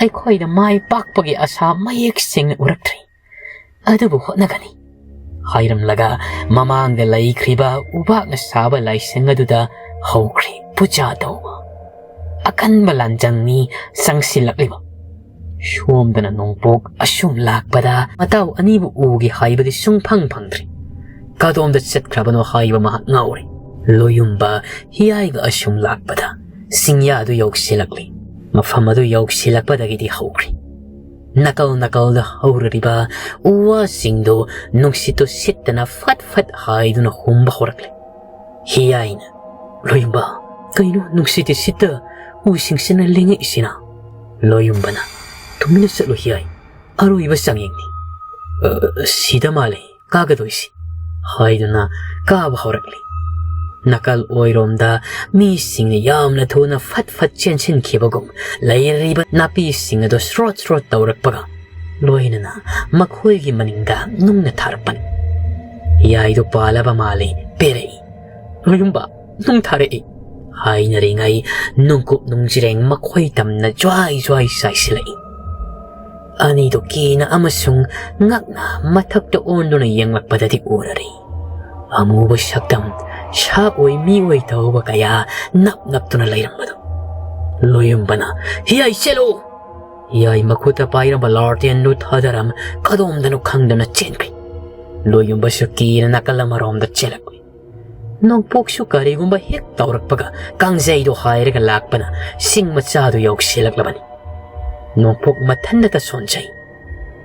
ꯑꯩꯈꯣꯏꯗ ꯃꯥꯏ ꯄꯥꯛꯄꯒꯤ ꯑꯁꯥ ꯃꯌꯦꯛ ꯁꯦꯡꯅ ꯎꯔꯛꯇ꯭ꯔꯤ꯫ ꯑꯗꯨꯕꯨ ꯍꯣꯠꯅꯒꯅꯤ꯫" ꯍꯥꯏꯔꯝꯂꯒ ꯃꯃꯥꯡꯗ ꯂꯩꯈ꯭ꯔꯤꯕ ꯎꯕꯥꯛꯅ ꯁꯥꯕ ꯂꯥꯏꯁꯪ ꯑꯗꯨꯗ ꯍꯧꯈ꯭ꯔꯦ ꯄꯨꯖꯥ ꯇꯧꯕ꯫ ꯑꯀꯟꯕ ꯂꯥꯟꯖꯪꯅꯤ ꯆꯪꯁꯤꯜꯂꯛꯂꯤꯕ꯫ ꯁꯣꯝꯗꯅ ꯅꯣꯡꯄꯣꯛ ꯑꯁꯨꯝ ꯂꯥꯛꯄꯗ ꯃꯇꯥꯎ ꯑꯅꯤꯕꯨ ꯎꯒꯦ ꯍꯥꯏꯕꯗꯤ ꯁꯨꯡꯐꯪ ꯐꯪꯗ꯭ꯔꯤ꯫ ꯀꯗꯣꯝꯗ ꯆꯠꯈ꯭ꯔꯕꯅꯣ ꯍꯥꯏꯕ ꯃꯍꯥꯛ ꯉꯥꯎꯔꯦ꯫ ꯂꯣꯌꯨꯝꯕ ꯍꯤꯌꯥꯏꯒ ꯑꯁꯨꯝ ꯂꯥꯛꯄꯗ ꯆꯤꯡꯌꯥ ꯑꯗꯨ ꯌꯧꯁꯤꯜꯂꯛꯂꯤ꯫ ꯃꯐꯝ ꯑꯗꯨ ꯌꯧꯁꯤꯜꯂꯛꯄꯗꯒꯤꯗꯤ ꯍꯧꯈ꯭ꯔꯦ꯫ ꯅꯥꯀꯜ ꯅꯥꯀꯜꯗ ꯍꯧꯔꯤꯕ ꯎ ꯋꯥꯁꯤꯡꯗꯨ ꯅꯨꯡꯁꯤꯠꯇꯨ ꯁꯤꯠꯇꯅ ꯐꯠ ꯐꯠ ꯍꯥꯏꯗꯨꯅ ꯍꯨꯝꯕ ꯍꯧꯔꯛꯂꯦ꯫ ꯍꯤꯌꯥꯏꯅ, "ꯂꯣꯌꯨꯝꯕ, ꯀꯩꯅꯣ ꯅꯨꯡꯁꯤꯠꯇꯤ ꯁꯤꯠꯇ ꯎꯁꯤꯡꯁꯤꯅ ꯂꯦꯡꯉꯛꯏꯁꯤꯅ? ꯂꯣꯌꯨꯝꯕꯅ, "ꯇꯨꯃꯤꯟꯅ ꯆꯠꯂꯨ ꯍꯤꯌꯥꯏ, ꯑꯔꯣꯏꯕ ꯆꯥꯡꯌꯦꯡꯅꯤ꯫ ꯑ, ꯁꯤꯗ ꯃꯥꯜꯂꯦ ꯀꯥꯒꯗꯣꯏꯁꯤ" ꯍꯥꯏꯗꯨꯅ ꯀꯥꯕ ꯍꯧꯔꯛꯂꯤ꯫ ꯅꯥꯀꯜ ꯑꯣꯏꯔꯣꯝꯗ ꯃꯤꯁꯤꯡꯅ ꯌꯥꯝꯅ ꯊꯨꯅ ꯐꯠ ꯐꯠ ꯆꯦꯟꯁꯤꯟꯈꯤꯕꯒꯨꯝ ꯂꯩꯔꯤꯕ ꯅꯥꯄꯤꯁꯤꯡ ꯑꯗꯨ ꯁ꯭ꯔꯣꯠ ꯁ꯭ꯔꯣꯠ ꯇꯧꯔꯛꯄꯒ ꯂꯣꯏꯅꯅ ꯃꯈꯣꯏꯒꯤ ꯃꯅꯤꯡꯗ ꯅꯨꯡꯅ ꯊꯥꯔꯛꯄꯅꯤ꯫ ꯍꯤꯌꯥꯏꯗꯨ ꯄꯥꯜꯂꯕ ꯃꯥꯜꯂꯤ, ꯄꯦꯔꯛꯏ꯫ "ꯂꯣꯌꯨꯝꯕ, ꯅꯨꯡ ꯊꯥꯔꯛꯏ" ꯍꯥꯏꯅꯔꯤꯉꯩ ꯅꯨꯡꯀꯨꯞ ꯅꯨꯡꯖꯤꯔꯦꯡ ꯃꯈꯣꯏ ꯇꯝꯅ ꯖ꯭ꯋꯥꯏ ꯖ꯭ꯋꯥꯏ ꯆꯥꯏꯁꯤꯜꯂꯛꯏ꯫ ꯑꯅꯤꯗꯨ ꯀꯤꯅ ꯑꯃꯁꯨꯡ ꯉꯛꯅ ꯃꯊꯛꯇ ꯑꯣꯟꯗꯨꯅ ꯌꯦꯡꯂꯛꯄꯗꯗꯤ ꯎꯔꯔꯤ꯫ ꯑꯃꯨꯕ ꯁꯛꯇꯝ, ꯁꯥ ꯑꯣꯏ ꯃꯤ ꯑꯣꯏ ꯇꯧꯕ ꯀꯌꯥ ꯅꯞ ꯅꯞꯇꯨꯅ ꯂꯩꯔꯝꯕꯗꯨ꯫ ꯂꯣꯌꯨꯝꯕꯅ, "ꯍꯤꯌꯥꯏ ꯆꯦꯜꯂꯨ!" ꯍꯤꯌꯥꯏ ꯃꯈꯨꯠꯇ ꯄꯥꯏꯔꯝꯕ ꯂꯥꯔꯇꯦꯟꯗꯨ ꯊꯥꯗꯔꯝ ꯀꯗꯣꯝꯗꯅꯣ ꯈꯪꯗꯅ ꯆꯦꯟꯈ꯭ꯔꯤ꯫ ꯂꯣꯌꯨꯝꯕꯁꯨ ꯀꯤꯅ ꯅꯥꯀꯜ ꯑꯃꯔꯣꯝꯗ ꯆꯦꯜꯂꯛꯂꯤ꯫ ꯅꯣꯡꯄꯣꯛꯁꯨ ꯀꯔꯤꯒꯨꯝꯕ ꯍꯦꯛ ꯇꯧꯔꯛꯄꯒ ꯀꯥꯡꯖꯩꯗꯨ ꯍꯥꯏꯔꯒ ꯂꯥꯛꯄꯅ ꯁꯤꯡ ꯃꯆꯥꯗꯨ ꯌꯧꯁꯤꯜꯂꯛꯂꯕꯅꯤ꯫ ꯅꯣꯡꯄꯣꯛ ꯃꯊꯟꯗꯇ ꯁꯣꯟꯖꯩ꯫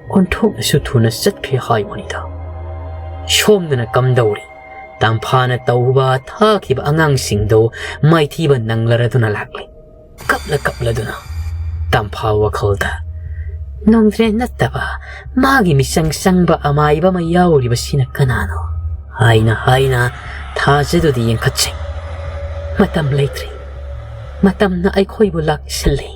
ꯑꯣꯟꯊꯣꯛꯅꯁꯨ ꯊꯨꯅ ꯆꯠꯈ꯭ꯔꯦ ꯍꯥꯏꯕꯅꯤꯗ꯫ ꯁꯣꯝꯗꯅ ꯀꯝꯗꯧꯔꯤ? ꯇꯝꯐꯥꯅ ꯇꯧꯕ ꯊꯥꯈꯤꯕ ꯑꯉꯥꯡꯁꯤꯡꯗꯨ ꯃꯥꯏꯊꯤꯕ ꯅꯪꯂꯔꯗꯨꯅ ꯂꯥꯛꯂꯤ꯫ ꯀꯞꯂ ꯀꯞꯂꯗꯨꯅ ꯇꯝꯐꯥ ꯋꯥꯈꯜꯗ, "ꯅꯣꯡꯗ꯭ꯔꯦꯟ ꯅꯠꯇꯕ ꯃꯥꯒꯤ ꯃꯤꯆꯪ ꯆꯪꯕ ꯑꯃꯥꯏꯕ ꯑꯃ ꯌꯥꯎꯔꯤꯕꯁꯤꯅ ꯀꯅꯥꯅꯣ?" ꯍꯥꯏꯅ ꯍꯥꯏꯅ ꯊꯥꯖꯗꯨꯗꯤ ꯌꯦꯡꯈꯠꯆꯩ꯫ ꯃꯇꯝ ꯂꯩꯇ꯭ꯔꯤ꯫ ꯃꯇꯝꯅ ꯑꯩꯈꯣꯏꯕꯨ ꯂꯥꯛꯁꯤꯜꯂꯤ꯫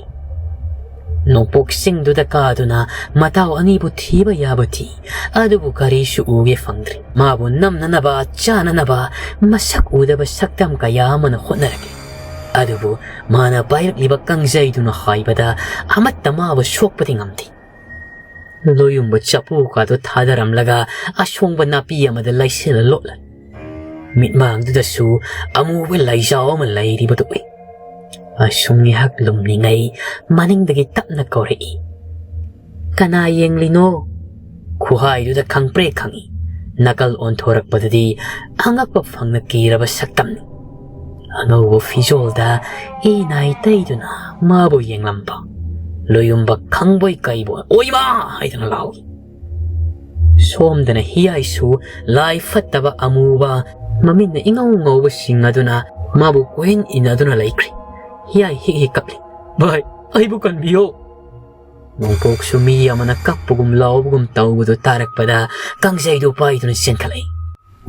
ꯅꯣꯡꯄꯣꯛ ꯆꯤꯡꯗꯨꯗ ꯀꯥꯗꯨꯅ ꯃꯇꯥꯎ ꯑꯅꯤꯕꯨ ꯊꯤꯕ ꯌꯥꯕ ꯊꯤ, ꯑꯗꯨꯕꯨ ꯀꯔꯤꯁꯨ ꯎꯒꯦ ꯐꯪꯗ꯭ꯔꯤ꯫ ꯃꯥꯕꯨ ꯅꯝꯅꯅꯕ, ꯆꯥꯅꯅꯕ ꯃꯁꯛ ꯎꯗꯕ ꯁꯛꯇꯝ ꯀꯌꯥ ꯑꯃꯅ ꯍꯣꯠꯅꯔꯛꯂꯤ꯫ ꯑꯗꯨꯕꯨ ꯃꯥꯅ ꯄꯥꯏꯔꯛꯂꯤꯕ ꯀꯥꯡꯖꯩꯗꯨꯅ ꯍꯥꯏꯕꯗ ꯑꯃꯠꯇ ꯃꯥꯕꯨ ꯁꯣꯛꯄꯗꯤ ꯉꯝꯗꯦ꯫ ꯂꯣꯌꯨꯝꯕ ꯆꯐꯨ ꯀꯥꯗꯨ ꯊꯥꯗꯔꯝꯂꯒ ꯑꯁꯣꯡꯕ ꯅꯥꯄꯤ ꯑꯃꯗ ꯂꯩꯁꯤꯜꯂ ꯂꯣꯠꯂꯦ꯫ ꯃꯤꯠꯃꯥꯡꯗꯨꯗꯁꯨ ꯑꯃꯨꯕ ꯂꯩꯖꯥꯎ ꯑꯃ ꯂꯩꯔꯤꯕꯗꯨ ꯎꯏ꯫ ꯑꯁꯨꯝ ꯉꯥꯏꯍꯥꯛ ꯂꯨꯝꯂꯤꯉꯩ ꯃꯅꯤꯡꯗꯒꯤ ꯇꯞꯅ ꯀꯧꯔꯛꯏ, "ꯀꯅꯥ ꯌꯦꯡꯂꯤꯅꯣ?" ꯈꯨꯍꯥꯏꯗꯨꯗ ꯈꯪꯄ꯭ꯔꯦꯛ ꯈꯪꯏ꯫ ꯅꯥꯀꯜ ꯑꯣꯟꯊꯣꯔꯛꯄꯗꯗꯤ ꯑꯉꯛꯄ ꯐꯪꯅ ꯀꯤꯔꯕ ꯁꯛꯇꯝꯅꯤ꯫ ꯑꯉꯧꯕ ꯐꯤꯖꯣꯜꯗ ꯏ ꯅꯥꯏ ꯇꯩꯗꯨꯅ ꯃꯥꯕꯨ ꯌꯦꯡꯂꯝꯕ ꯂꯣꯌꯨꯝꯕ ꯈꯪꯕꯣꯏ ꯀꯩꯕꯣꯏ "ꯑꯣꯏꯃꯥ!" ꯍꯥꯏꯗꯨꯅ ꯂꯥꯎꯏ꯫ ꯁꯣꯝꯗꯅ ꯍꯤꯌꯥꯏꯁꯨ ꯂꯥꯏ ꯐꯠꯇꯕ ꯑꯃꯨꯕ ꯃꯃꯤꯠꯅ ꯏꯉꯧ ꯉꯧꯕꯁꯤꯡ ꯑꯗꯨꯅ ꯃꯥꯕꯨ ꯀꯣꯏꯏꯟ ꯏꯟꯅꯗꯨꯅ ꯂꯩꯈ꯭ꯔꯤ꯫ ꯍꯤꯌꯥꯏ ꯍꯤꯛ ꯍꯤꯛ ꯀꯞꯂꯤ꯫ "ꯚꯥꯏ, ꯑꯩꯕꯨ ꯀꯟꯕꯤꯌꯣ!" ꯅꯣꯡꯄꯣꯛꯁꯨ ꯃꯤ ꯑꯃꯅ ꯀꯞꯄꯒꯨꯝ ꯂꯥꯎꯕꯒꯨꯝ ꯇꯧꯕꯗꯨ ꯇꯥꯔꯛꯄꯗ ꯀꯥꯡꯖꯩꯗꯨ ꯄꯥꯏꯗꯨꯅ ꯆꯦꯟꯈꯠꯂꯛꯏ꯫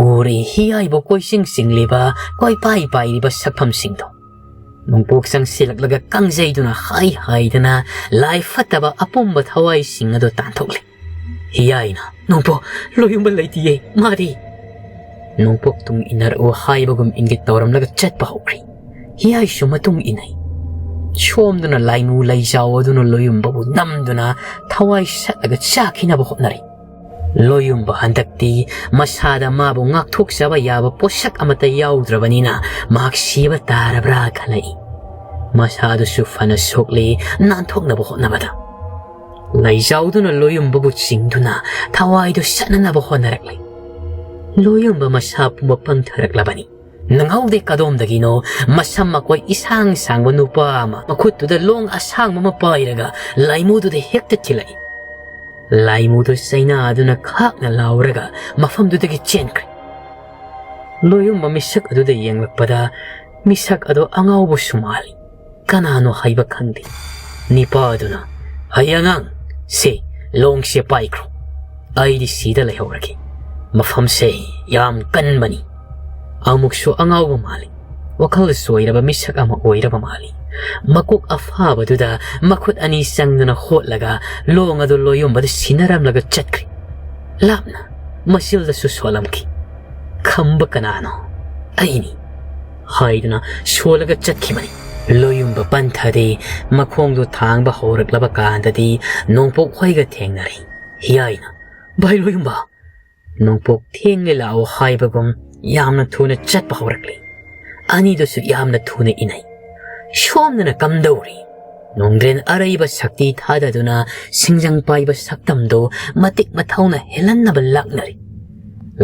ꯎꯔꯦ ꯍꯤꯌꯥꯏꯕꯨ ꯀꯣꯏꯆꯤꯡ ꯆꯤꯡꯂꯤꯕ, ꯀꯣꯏꯄꯥꯏ ꯄꯥꯏꯔꯤꯕ ꯁꯛꯐꯝꯁꯤꯡꯗꯣ꯫ ꯅꯣꯡꯄꯣꯛ ꯆꯪꯁꯤꯜꯂꯛꯂꯒ ꯀꯥꯡꯖꯩꯗꯨꯅ ꯍꯥꯏ ꯍꯥꯏꯗꯅ ꯂꯥꯏ ꯐꯠꯇꯕ ꯑꯄꯨꯝꯕ ꯊꯋꯥꯏꯁꯤꯡ ꯑꯗꯨ ꯇꯥꯟꯊꯣꯛꯂꯦ꯫ ꯍꯤꯌꯥꯏꯅ, "ꯅꯣꯡꯄꯣꯛ, ꯂꯣꯌꯨꯝꯕ ꯂꯩꯇꯤꯌꯦ, ꯃꯥꯗꯤ?" ꯅꯣꯡꯄꯣꯛ ꯇꯨꯡ ꯏꯟꯅꯔꯛꯎ ꯍꯥꯏꯕꯒꯨꯝ ꯏꯪꯒꯤꯠ ꯇꯧꯔꯝꯂꯒ ꯆꯠꯄ ꯍꯧꯈ꯭ꯔꯦ꯫ ꯍꯤꯌꯥꯏꯁꯨ ꯃꯇꯨꯡ ꯏꯟꯅꯩ꯫ ꯁꯣꯝꯗꯅ ꯂꯥꯏꯃꯨ ꯂꯩꯖꯥꯎ ꯑꯗꯨꯅ ꯂꯣꯌꯨꯝꯕꯕꯨ ꯅꯝꯗꯨꯅ ꯊꯋꯥꯏ ꯁꯠꯂꯒ ꯆꯥꯈꯤꯅꯕ ꯍꯣꯠꯅꯔꯤ꯫ ꯂꯣꯌꯨꯝꯕ ꯍꯟꯗꯛꯇꯤ ꯃꯁꯥꯗ ꯃꯥꯕꯨ ꯉꯥꯛꯊꯣꯛꯆꯕ ꯌꯥꯕ ꯄꯣꯠꯁꯛ ꯑꯃꯠꯇ ꯌꯥꯎꯗ꯭ꯔꯕꯅꯤꯅ ꯃꯍꯥꯛ ꯁꯤꯕ ꯇꯥꯔꯕ꯭ꯔꯥ ꯈꯜꯂꯛꯏ꯫ ꯃꯁꯥꯗꯨꯁꯨ ꯐꯅ ꯁꯣꯛꯂꯤ, ꯅꯥꯟꯊꯣꯛꯅꯕ ꯍꯣꯠꯅꯕꯗ꯫ ꯂꯩꯖꯥꯎꯗꯨꯅ ꯂꯣꯌꯨꯝꯕꯕꯨ ꯆꯤꯡꯗꯨꯅ ꯊꯋꯥꯏꯗꯨ ꯁꯠꯅꯅꯕ ꯍꯣꯠꯅꯔꯛꯂꯤ꯫ ꯂꯣꯌꯨꯝꯕ ꯃꯁꯥ ꯄꯨꯝꯕ ꯄꯪꯊꯔꯛꯂꯕꯅꯤ꯫ ꯅꯪꯍꯧꯗꯦ ꯀꯗꯣꯝꯗꯒꯤꯅꯣ ꯃꯁꯝ ꯃꯀꯣꯏ ꯏꯁꯥꯡ ꯁꯥꯡꯕ ꯅꯨꯄꯥ ꯑꯃ ꯃꯈꯨꯠꯇꯨꯗ ꯂꯣꯡ ꯑꯁꯥꯡꯕ ꯑꯃ ꯄꯥꯏꯔꯒ ꯂꯥꯏꯃꯨꯗꯨꯗ ꯍꯦꯛꯇ ꯊꯤꯜꯂꯛꯏ꯫ ꯂꯥꯏꯃꯨꯗꯨ ꯆꯩꯅꯥꯗꯨꯅ ꯈꯥꯛꯅ ꯂꯥꯎꯔꯒ ꯃꯐꯝꯗꯨꯗꯒꯤ ꯆꯦꯟꯈ꯭ꯔꯦ꯫ ꯂꯣꯌꯨꯝꯕ ꯃꯤꯁꯛ ꯑꯗꯨꯗ ꯌꯦꯡꯂꯛꯄꯗ ꯃꯤꯁꯛ ꯑꯗꯨ ꯑꯉꯥꯎꯕꯁꯨ ꯃꯥꯜꯂꯤ꯫ ꯀꯅꯥꯅꯣ ꯍꯥꯏꯕ ꯈꯪꯗꯦ꯫ ꯅꯤꯄꯥꯗꯨꯅ, "ꯍꯩ ꯑꯉꯥꯡ, ꯁꯦ, ꯂꯣꯡꯁꯦ ꯄꯥꯏꯈ꯭ꯔꯣ꯫ ꯑꯩꯗꯤ ꯁꯤꯗ ꯂꯩꯍꯧꯔꯒꯦ꯫ ꯃꯐꯝꯁꯦ ꯌꯥꯝ ꯀꯟꯕꯅꯤ꯫" ꯑꯃꯨꯛꯁꯨ ꯑꯉꯥꯎꯕ ꯃꯥꯜꯂꯤ꯫ ꯋꯥꯈꯜ ꯆꯣꯏꯔꯕ ꯃꯤꯁꯛ ꯑꯃ ꯑꯣꯏꯔꯕ ꯃꯥꯜꯂꯤ꯫ ꯃꯀꯣꯛ ꯑꯐꯥꯕꯗꯨꯗ ꯃꯈꯨꯠ ꯑꯅꯤ ꯆꯪꯗꯨꯅ ꯍꯣꯠꯂꯒ ꯂꯣꯡ ꯑꯗꯨ ꯂꯣꯌꯨꯝꯕꯗ ꯁꯤꯟꯅꯔꯝꯂꯒ ꯆꯠꯈ꯭ꯔꯦ꯫ ꯂꯥꯞꯅ ꯃꯆꯤꯜꯗꯁꯨ ꯁꯣꯜꯂꯝꯈꯤ꯫ "ꯈꯝꯕ ꯀꯅꯥꯅꯣ?" "ꯑꯩꯅꯤ" ꯍꯥꯏꯗꯨꯅ ꯁꯣꯜꯂꯒ ꯆꯠꯈꯤꯕꯅꯤ꯫ ꯂꯣꯌꯨꯝꯕ ꯄꯟꯊꯗꯦ꯫ ꯃꯈꯣꯡꯗꯨ ꯊꯥꯡꯕ ꯍꯧꯔꯛꯂꯕ ꯀꯥꯟꯗꯗꯤ ꯅꯣꯡꯄꯣꯛ ꯍꯣꯏꯒ ꯊꯦꯡꯅꯔꯦ꯫ ꯍꯤꯌꯥꯏꯅ, "ꯚꯥꯏ ꯂꯣꯌꯨꯝꯕ!" ꯅꯣꯡꯄꯣꯛ ꯊꯦꯡꯂꯦ ꯂꯥꯛꯑꯣ ꯍꯥꯏꯕꯒꯨꯝ ꯌꯥꯝꯅ ꯊꯨꯅ ꯆꯠꯄ ꯍꯧꯔꯛꯂꯦ꯫ ꯑꯅꯤꯗꯨꯁꯨ ꯌꯥꯝꯅ ꯊꯨꯅ ꯏꯟꯅꯩ꯫ ꯁꯣꯝꯗꯅ ꯀꯝꯗꯧꯔꯤ? ꯅꯣꯡꯗ꯭ꯔꯦꯟ ꯑꯔꯩꯕ ꯁꯛꯇꯤ ꯊꯥꯗꯗꯨꯅ ꯁꯤꯡꯖꯪ ꯄꯥꯏꯕ ꯁꯛꯇꯝꯗꯨ ꯃꯇꯤꯛ ꯃꯊꯧꯅ ꯍꯦꯜꯍꯟꯅꯕ ꯂꯥꯛꯅꯔꯤ꯫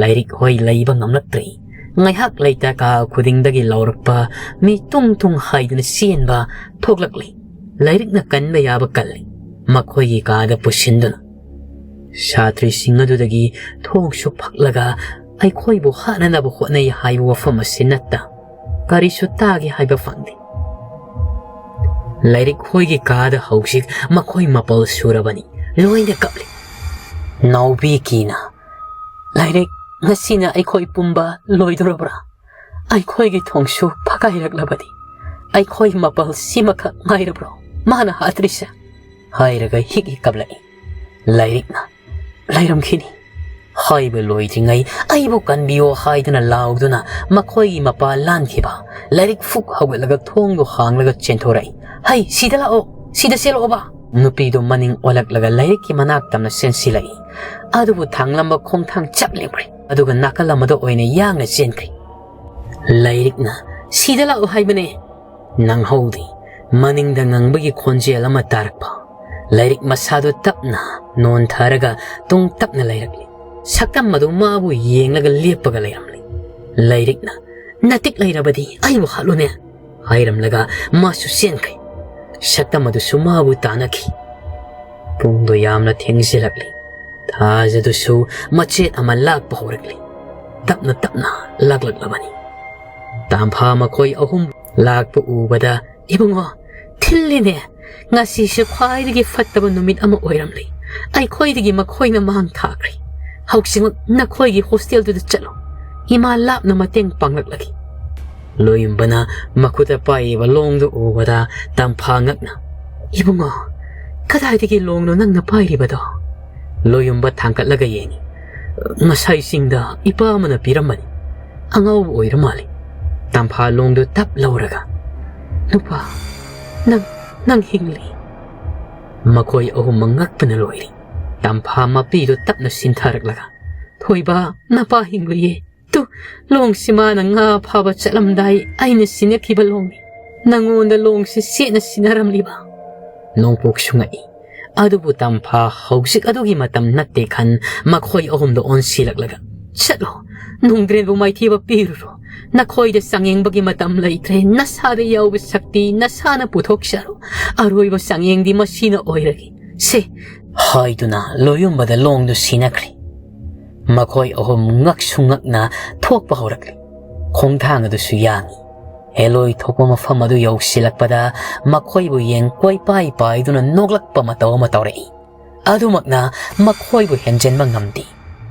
ꯂꯥꯏꯔꯤꯛ ꯍꯣꯏ ꯂꯩꯕ ꯉꯝꯂꯛꯇ꯭ꯔꯦ꯫ ꯉꯥꯏꯍꯥꯛ ꯂꯩꯇ ꯀꯥ ꯈꯨꯗꯤꯡꯗꯒꯤ ꯂꯥꯎꯔꯛꯄ, ꯃꯤ ꯇꯨꯡ ꯇꯨꯡ ꯍꯥꯏꯗꯨꯅ ꯆꯦꯟꯕ ꯊꯣꯛꯂꯛꯂꯤ꯫ ꯂꯥꯏꯔꯤꯛꯅ ꯀꯟꯕ ꯌꯥꯕ ꯀꯜꯂꯤ꯫ ꯃꯈꯣꯏꯒꯤ ꯀꯥꯗ ꯄꯨꯁꯤꯟꯗꯨꯅ꯫ ꯁꯥꯇ꯭ꯔꯤꯁꯤꯡ ꯑꯗꯨꯗꯒꯤ ꯊꯣꯡꯁꯨ ꯐꯛꯂꯒ ꯑꯩꯈꯣꯏꯕꯨ ꯍꯥꯠꯅꯅꯕ ꯍꯣꯠꯅꯩ ꯍꯥꯏꯕ ꯋꯥꯐꯝ ꯑꯁꯤ ꯅꯠꯇ ꯀꯔꯤꯁꯨ ꯇꯥꯒꯦ ꯍꯥꯏꯕ ꯐꯪꯗꯦ꯫ ꯂꯥꯏꯔꯤꯛ ꯍꯣꯏꯒꯤ ꯀꯥꯗ ꯍꯧꯖꯤꯛ ꯃꯈꯣꯏ ꯃꯥꯄꯜ ꯁꯨꯔꯕꯅꯤ꯫ ꯂꯣꯏꯅ ꯀꯞꯂꯤ꯫ ꯅꯥꯎꯕꯤ ꯀꯤꯅ, "ꯂꯥꯏꯔꯤꯛ, ꯉꯁꯤꯅ ꯑꯩꯈꯣꯏ ꯄꯨꯝꯕ ꯂꯣꯏꯗꯣꯔꯕ꯭ꯔꯥ? ꯑꯩꯈꯣꯏꯒꯤ ꯊꯣꯡꯁꯨ ꯐꯒꯥꯏꯔꯛꯂꯕꯗꯤ꯫ ꯑꯩꯈꯣꯏ ꯃꯥꯄꯜ ꯁꯤꯃꯈꯛ ꯉꯥꯏꯔꯕ꯭ꯔꯣ ꯃꯥꯅ ꯍꯥꯠꯇ꯭ꯔꯤꯁꯦ?" ꯍꯥꯏꯔꯒ ꯍꯤꯛ ꯍꯤꯛ ꯀꯞꯂꯛꯏ꯫ ꯂꯥꯏꯔꯤꯛꯅ, "ꯂꯩꯔꯝꯈꯤꯅꯤ꯫ ꯍꯥꯏꯕ ꯂꯣꯏꯗ꯭ꯔꯤꯉꯩ ꯑꯩꯕꯨ ꯀꯟꯕꯤꯌꯣ" ꯍꯥꯏꯗꯨꯅ ꯂꯥꯎꯗꯨꯅ ꯃꯈꯣꯏꯒꯤ ꯃꯄꯥ ꯂꯥꯟꯈꯤꯕ꯫ ꯂꯥꯏꯔꯤꯛ ꯐꯨꯛ ꯍꯧꯒꯠꯂꯒ ꯊꯣꯡꯗꯣ ꯍꯥꯡꯂꯒ ꯆꯦꯟꯊꯣꯔꯛꯏ꯫ "ꯍꯩ, ꯁꯤꯗ ꯂꯥꯛꯑꯣ, ꯁꯤꯗ ꯆꯦꯜꯂꯛꯑꯣꯕ!" ꯅꯨꯄꯤꯗꯣ ꯃꯅꯤꯡ ꯑꯣꯜꯂꯛꯂꯒ ꯂꯥꯏꯔꯤꯛꯀꯤ ꯃꯅꯥꯛ ꯇꯝꯅ ꯆꯦꯟꯁꯤꯜꯂꯛꯏ꯫ ꯑꯗꯨꯕꯨ ꯊꯥꯡꯂꯝꯕ ꯈꯣꯡꯊꯥꯡ ꯆꯞ ꯂꯦꯞꯈ꯭ꯔꯦ꯫ ꯑꯗꯨꯒ ꯅꯥꯀꯜ ꯑꯃꯗ ꯑꯣꯏꯅ ꯌꯥꯡꯅ ꯆꯦꯟꯈ꯭ꯔꯦ꯫ ꯂꯥꯏꯔꯤꯛꯅ, "ꯁꯤꯗ ꯂꯥꯛꯑꯣ ꯍꯥꯏꯕꯅꯦ!" ꯅꯪꯍꯧꯗꯦ꯫ ꯃꯅꯤꯡꯗ ꯉꯪꯕꯒꯤ ꯈꯣꯟꯖꯦꯜ ꯑꯃ ꯇꯥꯔꯛꯄ꯫ ꯂꯥꯏꯔꯤꯛ ꯃꯁꯥꯗꯨ ꯇꯞꯅ ꯅꯣꯟꯊꯔꯒ ꯇꯨꯡ ꯇꯞꯅ ꯂꯩꯔꯛꯂꯤ꯫ ꯁꯛꯇꯝ ꯑꯗꯨ ꯃꯥꯕꯨ ꯌꯦꯡꯂꯒ ꯂꯦꯞꯄꯒ ꯂꯩꯔꯝꯂꯤ꯫ ꯂꯥꯏꯔꯤꯛꯅ, "ꯅꯇꯤꯛ ꯂꯩꯔꯕꯗꯤ ꯑꯩꯕꯨ ꯍꯥꯠꯂꯨꯅꯦ" ꯍꯥꯏꯔꯝꯂꯒ ꯃꯥꯁꯨ ꯆꯦꯟꯈ꯭ꯔꯦ꯫ ꯁꯛꯇꯝ ꯑꯗꯨꯁꯨ ꯃꯥꯕꯨ ꯇꯥꯟꯅꯈꯤ꯫ ꯄꯨꯡꯗꯣ ꯌꯥꯝꯅ ꯊꯦꯡꯖꯤꯜꯂꯛꯂꯤ꯫ ꯊꯥꯖꯗꯨꯁꯨ ꯃꯆꯦꯠ ꯑꯃ ꯂꯥꯛꯄ ꯍꯧꯔꯛꯂꯤ꯫ ꯇꯞꯅ ꯇꯞꯅ ꯂꯥꯛꯂꯛꯂꯕꯅꯤ꯫ ꯇꯥꯝꯐꯥ ꯃꯈꯣꯏ ꯑꯍꯨꯝ ꯂꯥꯛꯄ ꯎꯕꯗ, "ꯏꯕꯨꯡꯉꯣ, ꯊꯤꯜꯂꯤꯅꯦ! ꯉꯁꯤꯁꯦ ꯈ꯭ꯋꯥꯏꯗꯒꯤ ꯐꯠꯇꯕ ꯅꯨꯃꯤꯠ ꯑꯃ ꯑꯣꯏꯔꯝꯂꯦ꯫ ꯑꯩꯈꯣꯏꯗꯒꯤ ꯃꯈꯣꯏꯅ ꯃꯥꯡ ꯊꯥꯈ꯭ꯔꯦ꯫ ꯍꯧꯖꯤꯛꯃꯛ ꯅꯈꯣꯏꯒꯤ ꯍꯣꯁꯇꯦꯜꯗꯨꯗ ꯆꯠꯂꯣ꯫ ꯏꯃꯥ ꯂꯥꯞꯅ ꯃꯇꯦꯡ ꯄꯥꯡꯂꯛꯂꯒꯦ꯫" ꯂꯣꯌꯨꯝꯕꯅ ꯃꯈꯨꯠꯇ ꯄꯥꯏꯔꯤꯕ ꯂꯣꯡꯗꯨ ꯎꯕꯗ ꯇꯝꯐꯥ ꯉꯛꯅ, "ꯏꯕꯨꯡꯉꯣ, ꯀꯗꯥꯏꯗꯒꯤ ꯂꯣꯡꯅꯣ ꯅꯪꯅ ꯄꯥꯏꯔꯤꯕꯗꯣ?" ꯂꯣꯌꯨꯝꯕ ꯊꯥꯡꯒꯠꯂꯒ ꯌꯦꯡꯉꯤ꯫ "ꯉꯁꯥꯏ ꯆꯤꯡꯗ ꯏꯄꯥ ꯑꯃꯅ ꯄꯤꯔꯝꯕꯅꯤ꯫ ꯑꯉꯥꯎꯕ ꯑꯣꯏꯔ ꯃꯥꯜꯂꯤ꯫" ꯇꯝꯐꯥ ꯂꯣꯡꯗꯨ ꯇꯞ ꯂꯧꯔꯒ, "ꯅꯨꯄꯥ, ꯅꯪ, ꯅꯪ ꯍꯤꯡꯂꯤ!" ꯃꯈꯣꯏ ꯑꯍꯨꯝꯃꯛ ꯉꯛꯄꯅ ꯂꯣꯏꯔꯤ꯫ ꯇꯝꯐꯥ ꯃꯄꯤꯗꯨ ꯇꯞꯅ ꯁꯤꯟꯊꯔꯛꯂꯒ, "ꯊꯣꯏꯕ, ꯅꯄꯥ ꯍꯤꯡꯂꯤꯌꯦ꯫ ꯇꯨ, ꯂꯣꯡꯁꯤ ꯃꯥꯅ ꯉꯥ ꯐꯥꯕ ꯆꯠꯂꯝꯗꯥꯏ ꯑꯩꯅ ꯁꯤꯟꯅꯈꯤꯕ ꯂꯣꯡꯅꯤ꯫ ꯅꯪꯉꯣꯟꯗ ꯂꯣꯡꯁꯤ ꯁꯦꯠꯅ ꯁꯤꯟꯅꯔꯝꯂꯤꯕ?" ꯅꯣꯡꯄꯣꯛꯁꯨ ꯉꯛꯏ꯫ ꯑꯗꯨꯕꯨ ꯇꯝꯐꯥ ꯍꯧꯖꯤꯛ ꯑꯗꯨꯒꯤ ꯃꯇꯝ ꯅꯠꯇꯦ ꯈꯟ ꯃꯈꯣꯏ ꯑꯍꯨꯝꯗ ꯑꯣꯟꯁꯤꯜꯂꯛꯂꯒ, "ꯆꯠꯂꯣ, ꯅꯣꯡꯗ꯭ꯔꯦꯟꯕꯨ ꯃꯥꯏꯊꯤꯕ ꯄꯤꯔꯨꯔꯣ꯫ ꯅꯈꯣꯏꯗ ꯆꯥꯡꯌꯦꯡꯕꯒꯤ ꯃꯇꯝ ꯂꯩꯇ꯭ꯔꯦ꯫ ꯅꯁꯥꯗ ꯌꯥꯎꯕ ꯁꯛꯇꯤ ꯅꯁꯥꯅ ꯄꯨꯊꯣꯛꯆꯔꯣ꯫ ꯑꯔꯣꯏꯕ ꯆꯥꯡꯌꯦꯡꯗꯤ ꯃꯁꯤꯅ ꯑꯣꯏꯔꯒꯦ꯫ ꯁꯦ!" ꯍꯥꯏꯗꯨꯅ ꯂꯣꯌꯨꯝꯕꯗ ꯂꯣꯡꯗꯨ ꯁꯤꯟꯅꯈ꯭ꯔꯦ꯫ ꯃꯈꯣꯏ ꯑꯍꯨꯝ ꯉꯛꯁꯨ ꯉꯛꯅ ꯊꯣꯛꯄ ꯍꯧꯔꯛꯂꯤ꯫ ꯈꯣꯡꯊꯥꯡ ꯑꯗꯨꯁꯨ ꯌꯥꯡꯏ꯫ ꯑꯦꯂꯣꯏ ꯊꯣꯛꯄ ꯃꯐꯝ ꯑꯗꯨ ꯌꯧꯁꯤꯜꯂꯛꯄꯗ ꯃꯈꯣꯏꯕꯨ ꯌꯦꯡ ꯀꯣꯏꯄꯥꯏ ꯄꯥꯏꯗꯨꯅ ꯅꯣꯛꯂꯛꯄ ꯃꯇꯧ ꯑꯃ ꯇꯧꯔꯛꯏ꯫ ꯑꯗꯨꯃꯛꯅ ꯃꯈꯣꯏꯕꯨ ꯍꯦꯟꯖꯟꯕ ꯉꯝꯗꯦ꯫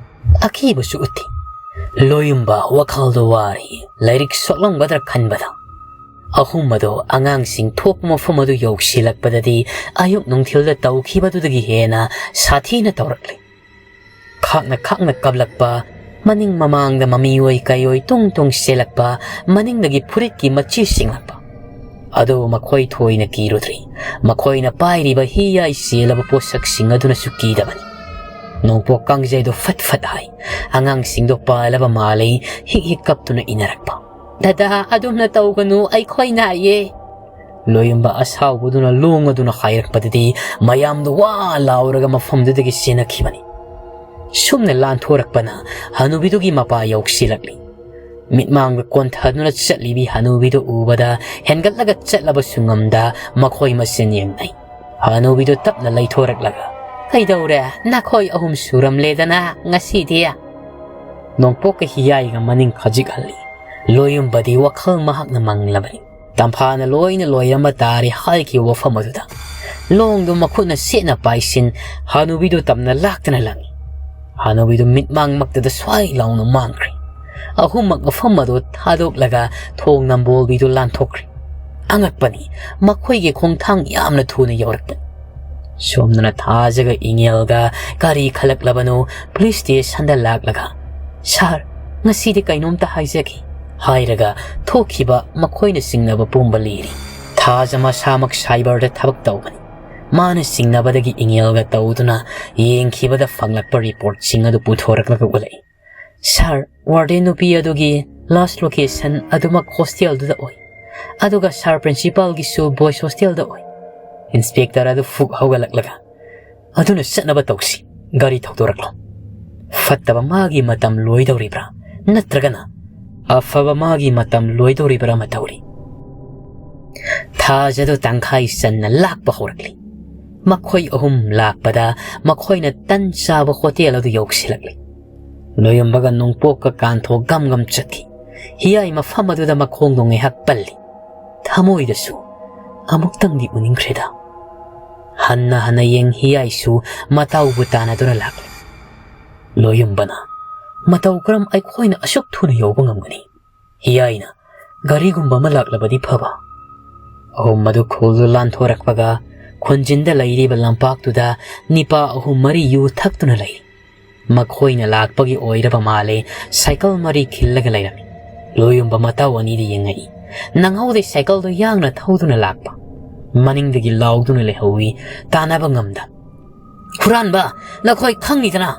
ꯑꯀꯤꯕꯁꯨ ꯎꯠꯇꯦ꯫ ꯂꯣꯌꯨꯝꯕ ꯋꯥꯈꯜꯗ ꯋꯥꯔꯤ, ꯂꯥꯏꯔꯤꯛ ꯁꯣꯛꯂꯝꯒꯗ꯭ꯔꯥ ꯈꯟꯕꯗ꯫ ꯑꯍꯨꯝ ꯑꯗꯨ ꯑꯉꯥꯡꯁꯤꯡ ꯊꯣꯛꯄ ꯃꯐꯝ ꯑꯗꯨ ꯌꯧꯁꯤꯜꯂꯛꯄꯗꯗꯤ ꯑꯌꯨꯛ ꯅꯨꯡꯊꯤꯜꯗ ꯇꯧꯈꯤꯕꯗꯨꯗꯒꯤ ꯍꯦꯟꯅ ꯁꯥꯊꯤꯅ ꯇꯧꯔꯛꯂꯤ꯫ ꯈꯥꯛꯅ ꯈꯥꯛꯅ ꯀꯞꯂꯛꯄ, ꯃꯅꯤꯡ ꯃꯃꯥꯡꯗ ꯃꯃꯤꯑꯣꯏ ꯀꯩꯑꯣꯏ ꯇꯨꯡ ꯇꯨꯡ ꯆꯦꯜꯂꯛꯄ, ꯃꯅꯤꯡꯗꯒꯤ ꯐꯨꯔꯤꯠꯀꯤ ꯃꯆꯤ ꯁꯤꯡꯂꯛꯄ꯫ ꯑꯗꯨꯕꯨ ꯃꯈꯣꯏ ꯊꯣꯏꯅ ꯀꯤꯔꯨꯗ꯭ꯔꯤ꯫ ꯃꯈꯣꯏꯅ ꯄꯥꯏꯔꯤꯕ ꯍꯤ ꯌꯥꯏ ꯆꯦꯜꯂꯕ ꯄꯣꯠꯁꯛꯁꯤꯡ ꯑꯗꯨꯅꯁꯨ ꯀꯤꯗꯕꯅꯤ꯫ ꯅꯣꯡꯄꯣꯛ ꯀꯥꯡꯖꯩꯗꯨ ꯐꯠ ꯐꯠ ꯍꯥꯏ꯫ ꯑꯉꯥꯡꯁꯤꯡꯗꯣ ꯄꯥꯜꯂꯕ ꯃꯥꯜꯂꯤ, ꯍꯤꯛ ꯍꯤꯛ ꯀꯞꯇꯨꯅ ꯏꯟꯅꯔꯛꯄ꯫ "ꯗꯗꯥ, ꯑꯗꯨꯝꯅ ꯇꯧꯒꯅꯨ, ꯑꯩꯈꯣꯏ ꯅꯥꯏꯌꯦ!" ꯂꯣꯌꯨꯝꯕ ꯑꯁꯥꯎꯕꯗꯨꯅ ꯂꯣꯡꯉꯗꯨꯅ ꯍꯥꯏꯔꯛꯄꯗꯗꯤ ꯃꯌꯥꯝꯗꯣ ꯋꯥ ꯂꯥꯎꯔꯒ ꯃꯐꯝꯗꯨꯗꯒꯤ ꯆꯦꯟꯅꯈꯤꯕꯅꯤ꯫ ꯁꯨꯝꯅ ꯂꯥꯟꯊꯣꯔꯛꯄꯅ ꯍꯅꯨꯕꯤꯗꯨꯒꯤ ꯃꯄꯥ ꯌꯧꯁꯤꯜꯂꯛꯂꯤ꯫ ꯃꯤꯠꯃꯥꯡꯗ ꯀꯣꯟꯊꯗꯨꯅ ꯆꯠꯂꯤꯕꯤ ꯍꯅꯨꯕꯤꯗꯨ ꯎꯕꯗ ꯍꯦꯟꯒꯠꯂꯒ ꯆꯠꯂꯕꯁꯨ ꯉꯝꯗ ꯃꯈꯣꯏ ꯃꯁꯦꯟ ꯌꯦꯡꯅꯩ꯫ ꯍꯅꯨꯕꯤꯗꯨ ꯇꯞꯅ ꯂꯩꯊꯣꯔꯛꯂꯒ, "ꯀꯩꯗꯧꯔꯦ? ꯅꯈꯣꯏ ꯑꯍꯨꯝ ꯁꯨꯔꯝꯂꯦꯗꯅ ꯉꯁꯤꯗꯤ?" ꯅꯣꯡꯄꯣꯛꯀ ꯍꯤꯌꯥꯏꯒ ꯃꯅꯤꯡ ꯈꯖꯤꯛ ꯍꯜꯂꯤ꯫ ꯂꯣꯌꯨꯝꯕꯗꯤ ꯋꯥꯈꯜ ꯃꯍꯥꯛꯅ ꯃꯪꯂꯕꯅꯤ꯫ ꯇꯝꯐꯥꯅ ꯂꯣꯏꯅ ꯂꯣꯏꯔꯝꯕ ꯇꯥꯔꯦ ꯍꯥꯏꯈꯤꯕ ꯋꯥꯐꯝ ꯑꯗꯨꯗ ꯂꯣꯡꯗꯨ ꯃꯈꯨꯠꯅ ꯁꯦꯠꯅ ꯄꯥꯏꯁꯤꯟ ꯍꯅꯨꯕꯤꯗꯨ ꯇꯝꯅ ꯂꯥꯛꯇꯅ ꯂꯪꯏ꯫ ꯍꯅꯨꯕꯤꯗꯨ ꯃꯤꯠꯃꯥꯡꯃꯛꯇꯗ ꯁ꯭ꯋꯥꯏ ꯂꯥꯎꯅ ꯃꯥꯡꯈ꯭ꯔꯦ꯫ ꯑꯍꯨꯝꯃꯛ ꯃꯐꯝ ꯑꯗꯨ ꯊꯥꯗꯣꯛꯂꯒ ꯊꯣꯡ ꯅꯝꯕꯣꯜꯕꯤꯗꯨ ꯂꯥꯟꯊꯣꯛꯈ꯭ꯔꯦ꯫ ꯑꯉꯛꯄꯅꯤ, ꯃꯈꯣꯏꯒꯤ ꯈꯣꯡꯊꯥꯡ ꯌꯥꯝꯅ ꯊꯨꯅ ꯌꯧꯔꯛꯄꯅꯤ꯫ ꯁꯣꯝꯗꯅ ꯊꯥꯖꯒ ꯏꯉꯦꯜꯒ ꯀꯔꯤ ꯈꯜꯂꯛꯂꯕꯅꯣ, ꯄꯨꯂꯤꯁ ꯁ꯭ꯇꯦꯁꯟꯗ ꯂꯥꯛꯂꯒ, "ꯁꯥꯔ, ꯉꯁꯤꯗꯤ ꯀꯩꯅꯣꯝꯇ ꯍꯥꯏꯖꯒꯦ" ꯍꯥꯏꯔꯒ ꯊꯣꯛꯈꯤꯕ ꯃꯈꯣꯏꯅ ꯆꯤꯡꯅꯕ ꯄꯨꯝꯕ ꯂꯤꯔꯤ꯫ ꯊꯥꯖ ꯃꯁꯥꯃꯛ ꯁꯥꯏꯕꯔꯗ ꯊꯕꯛ ꯇꯧꯕꯅꯤ꯫ ꯃꯥꯅ ꯆꯤꯡꯅꯕꯗꯒꯤ ꯏꯉꯦꯜꯒ ꯇꯧꯗꯨꯅ ꯌꯦꯡꯈꯤꯕꯗ ꯐꯪꯂꯛꯄ ꯔꯤꯄꯣꯔꯠꯁꯤꯡ ꯑꯗꯨ ꯄꯨꯊꯣꯔꯛꯂꯒ ꯎꯠꯂꯛꯏ꯫ "ꯁꯥꯔ, ꯋꯥꯔꯗꯦꯟ ꯅꯨꯄꯤ ꯑꯗꯨꯒꯤ ꯂꯥꯁ ꯂꯣꯀꯦꯁꯟ ꯑꯗꯨꯃꯛ ꯍꯣꯁꯇꯦꯜꯗꯨꯗ ꯑꯣꯏ꯫ ꯑꯗꯨꯒ ꯁꯥꯔ ꯄ꯭ꯔꯤꯟꯁꯤꯄꯥꯜꯒꯤꯁꯨ ꯕꯣꯏꯁ ꯍꯣꯁꯇꯦꯜꯗ ꯑꯣꯏ꯫" ꯏꯟꯁꯄꯦꯛꯇꯔ ꯑꯗꯨ ꯐꯨꯛ ꯍꯧꯒꯠꯂꯛꯂꯒ, "ꯑꯗꯨꯅ ꯆꯠꯅꯕ ꯇꯧꯁꯤ꯫ ꯒꯥꯔꯤ ꯊꯧꯗꯣꯔꯛꯂꯣ꯫ ꯐꯠꯇꯕ ꯃꯥꯒꯤ ꯃꯇꯝ ꯂꯣꯏꯗꯧꯔꯤꯕ꯭ꯔꯥ, ꯅꯠꯇ꯭ꯔꯒꯅ ꯑꯐꯕ ꯃꯥꯒꯤ ꯃꯇꯝ ꯂꯣꯏꯗꯧꯔꯤꯕ꯭ꯔꯥ ꯑꯃ ꯇꯧꯔꯤ꯫" ꯊꯥꯖꯗꯨ ꯇꯪꯈꯥꯏ ꯆꯟꯅ ꯂꯥꯛꯄ ꯍꯧꯔꯛꯂꯤ꯫ ꯃꯈꯣꯏ ꯑꯍꯨꯝ ꯂꯥꯛꯄꯗ ꯃꯈꯣꯏꯅ ꯇꯟ ꯆꯥꯕ ꯍꯣꯇꯦꯜ ꯑꯗꯨ ꯌꯧꯁꯤꯜꯂꯛꯂꯤ꯫ ꯂꯣꯌꯝꯕꯒ ꯅꯣꯡꯄꯣꯛꯀ ꯀꯥꯟꯊꯣꯛ ꯒꯝ ꯒꯝ ꯆꯠꯈꯤ꯫ ꯍꯤꯌꯥꯏ ꯃꯐꯝ ꯑꯗꯨꯗ ꯃꯈꯣꯡꯗꯣ ꯉꯥꯏꯍꯥꯛ ꯄꯜꯂꯤ꯫ ꯊꯃꯣꯏꯗꯁꯨ ꯑꯃꯨꯛꯇꯪꯗꯤ ꯎꯅꯤꯡꯈ꯭ꯔꯦꯗ꯫ ꯍꯟꯅ ꯍꯟꯅ ꯌꯦꯡ ꯍꯤꯌꯥꯏꯁꯨ ꯃꯇꯥꯎꯕꯨ ꯇꯥꯟꯅꯗꯨꯅ ꯂꯥꯛꯂꯤ꯫ ꯂꯣꯌꯨꯝꯕꯅ, "ꯃꯇꯧ ꯀꯔꯝ ꯑꯩꯈꯣꯏꯅ ꯑꯁꯨꯛ ꯊꯨꯅ ꯌꯧꯕ ꯉꯝꯒꯅꯤ?" ꯍꯤꯌꯥꯏꯅ, "ꯒꯥꯔꯤꯒꯨꯝꯕ ꯑꯃ ꯂꯥꯛꯂꯕꯗꯤ ꯐꯕ꯫" ꯑꯍꯨꯝ ꯑꯗꯨ ꯈꯨꯜꯗꯨ ꯂꯥꯟꯊꯣꯔꯛꯄꯒ ꯈꯨꯟꯖꯤꯟꯗ ꯂꯩꯔꯤꯕ ꯂꯝꯄꯥꯛꯇꯨꯗ ꯅꯤꯄꯥ ꯑꯍꯨꯝ ꯃꯔꯤ ꯌꯨ ꯊꯛꯇꯨꯅ ꯂꯩꯔꯤ꯫ ꯃꯈꯣꯏꯅ ꯂꯥꯛꯄꯒꯤ ꯑꯣꯏꯔꯕ ꯃꯥꯜꯂꯦ, ꯁꯥꯏꯀꯜ ꯃꯔꯤ ꯈꯤꯜꯂꯒ ꯂꯩꯔꯝꯃꯤ꯫ ꯂꯣꯌꯨꯝꯕ ꯃꯇꯥꯎ ꯑꯅꯤꯗ ꯌꯦꯡꯉꯛꯏ꯫ ꯅꯪꯍꯧꯗꯦ ꯁꯥꯏꯀꯜꯗꯣ ꯌꯥꯡꯅ ꯊꯧꯗꯨꯅ ꯂꯥꯛꯄ꯫ ꯃꯅꯤꯡꯗꯒꯤ ꯂꯥꯎꯗꯨꯅ ꯂꯩꯍꯧꯏ, ꯇꯥꯟꯅꯕ ꯉꯝꯗ꯫ "ꯍꯨꯔꯥꯟꯕ, ꯅꯈꯣꯏ ꯈꯪꯉꯤꯗꯅ꯫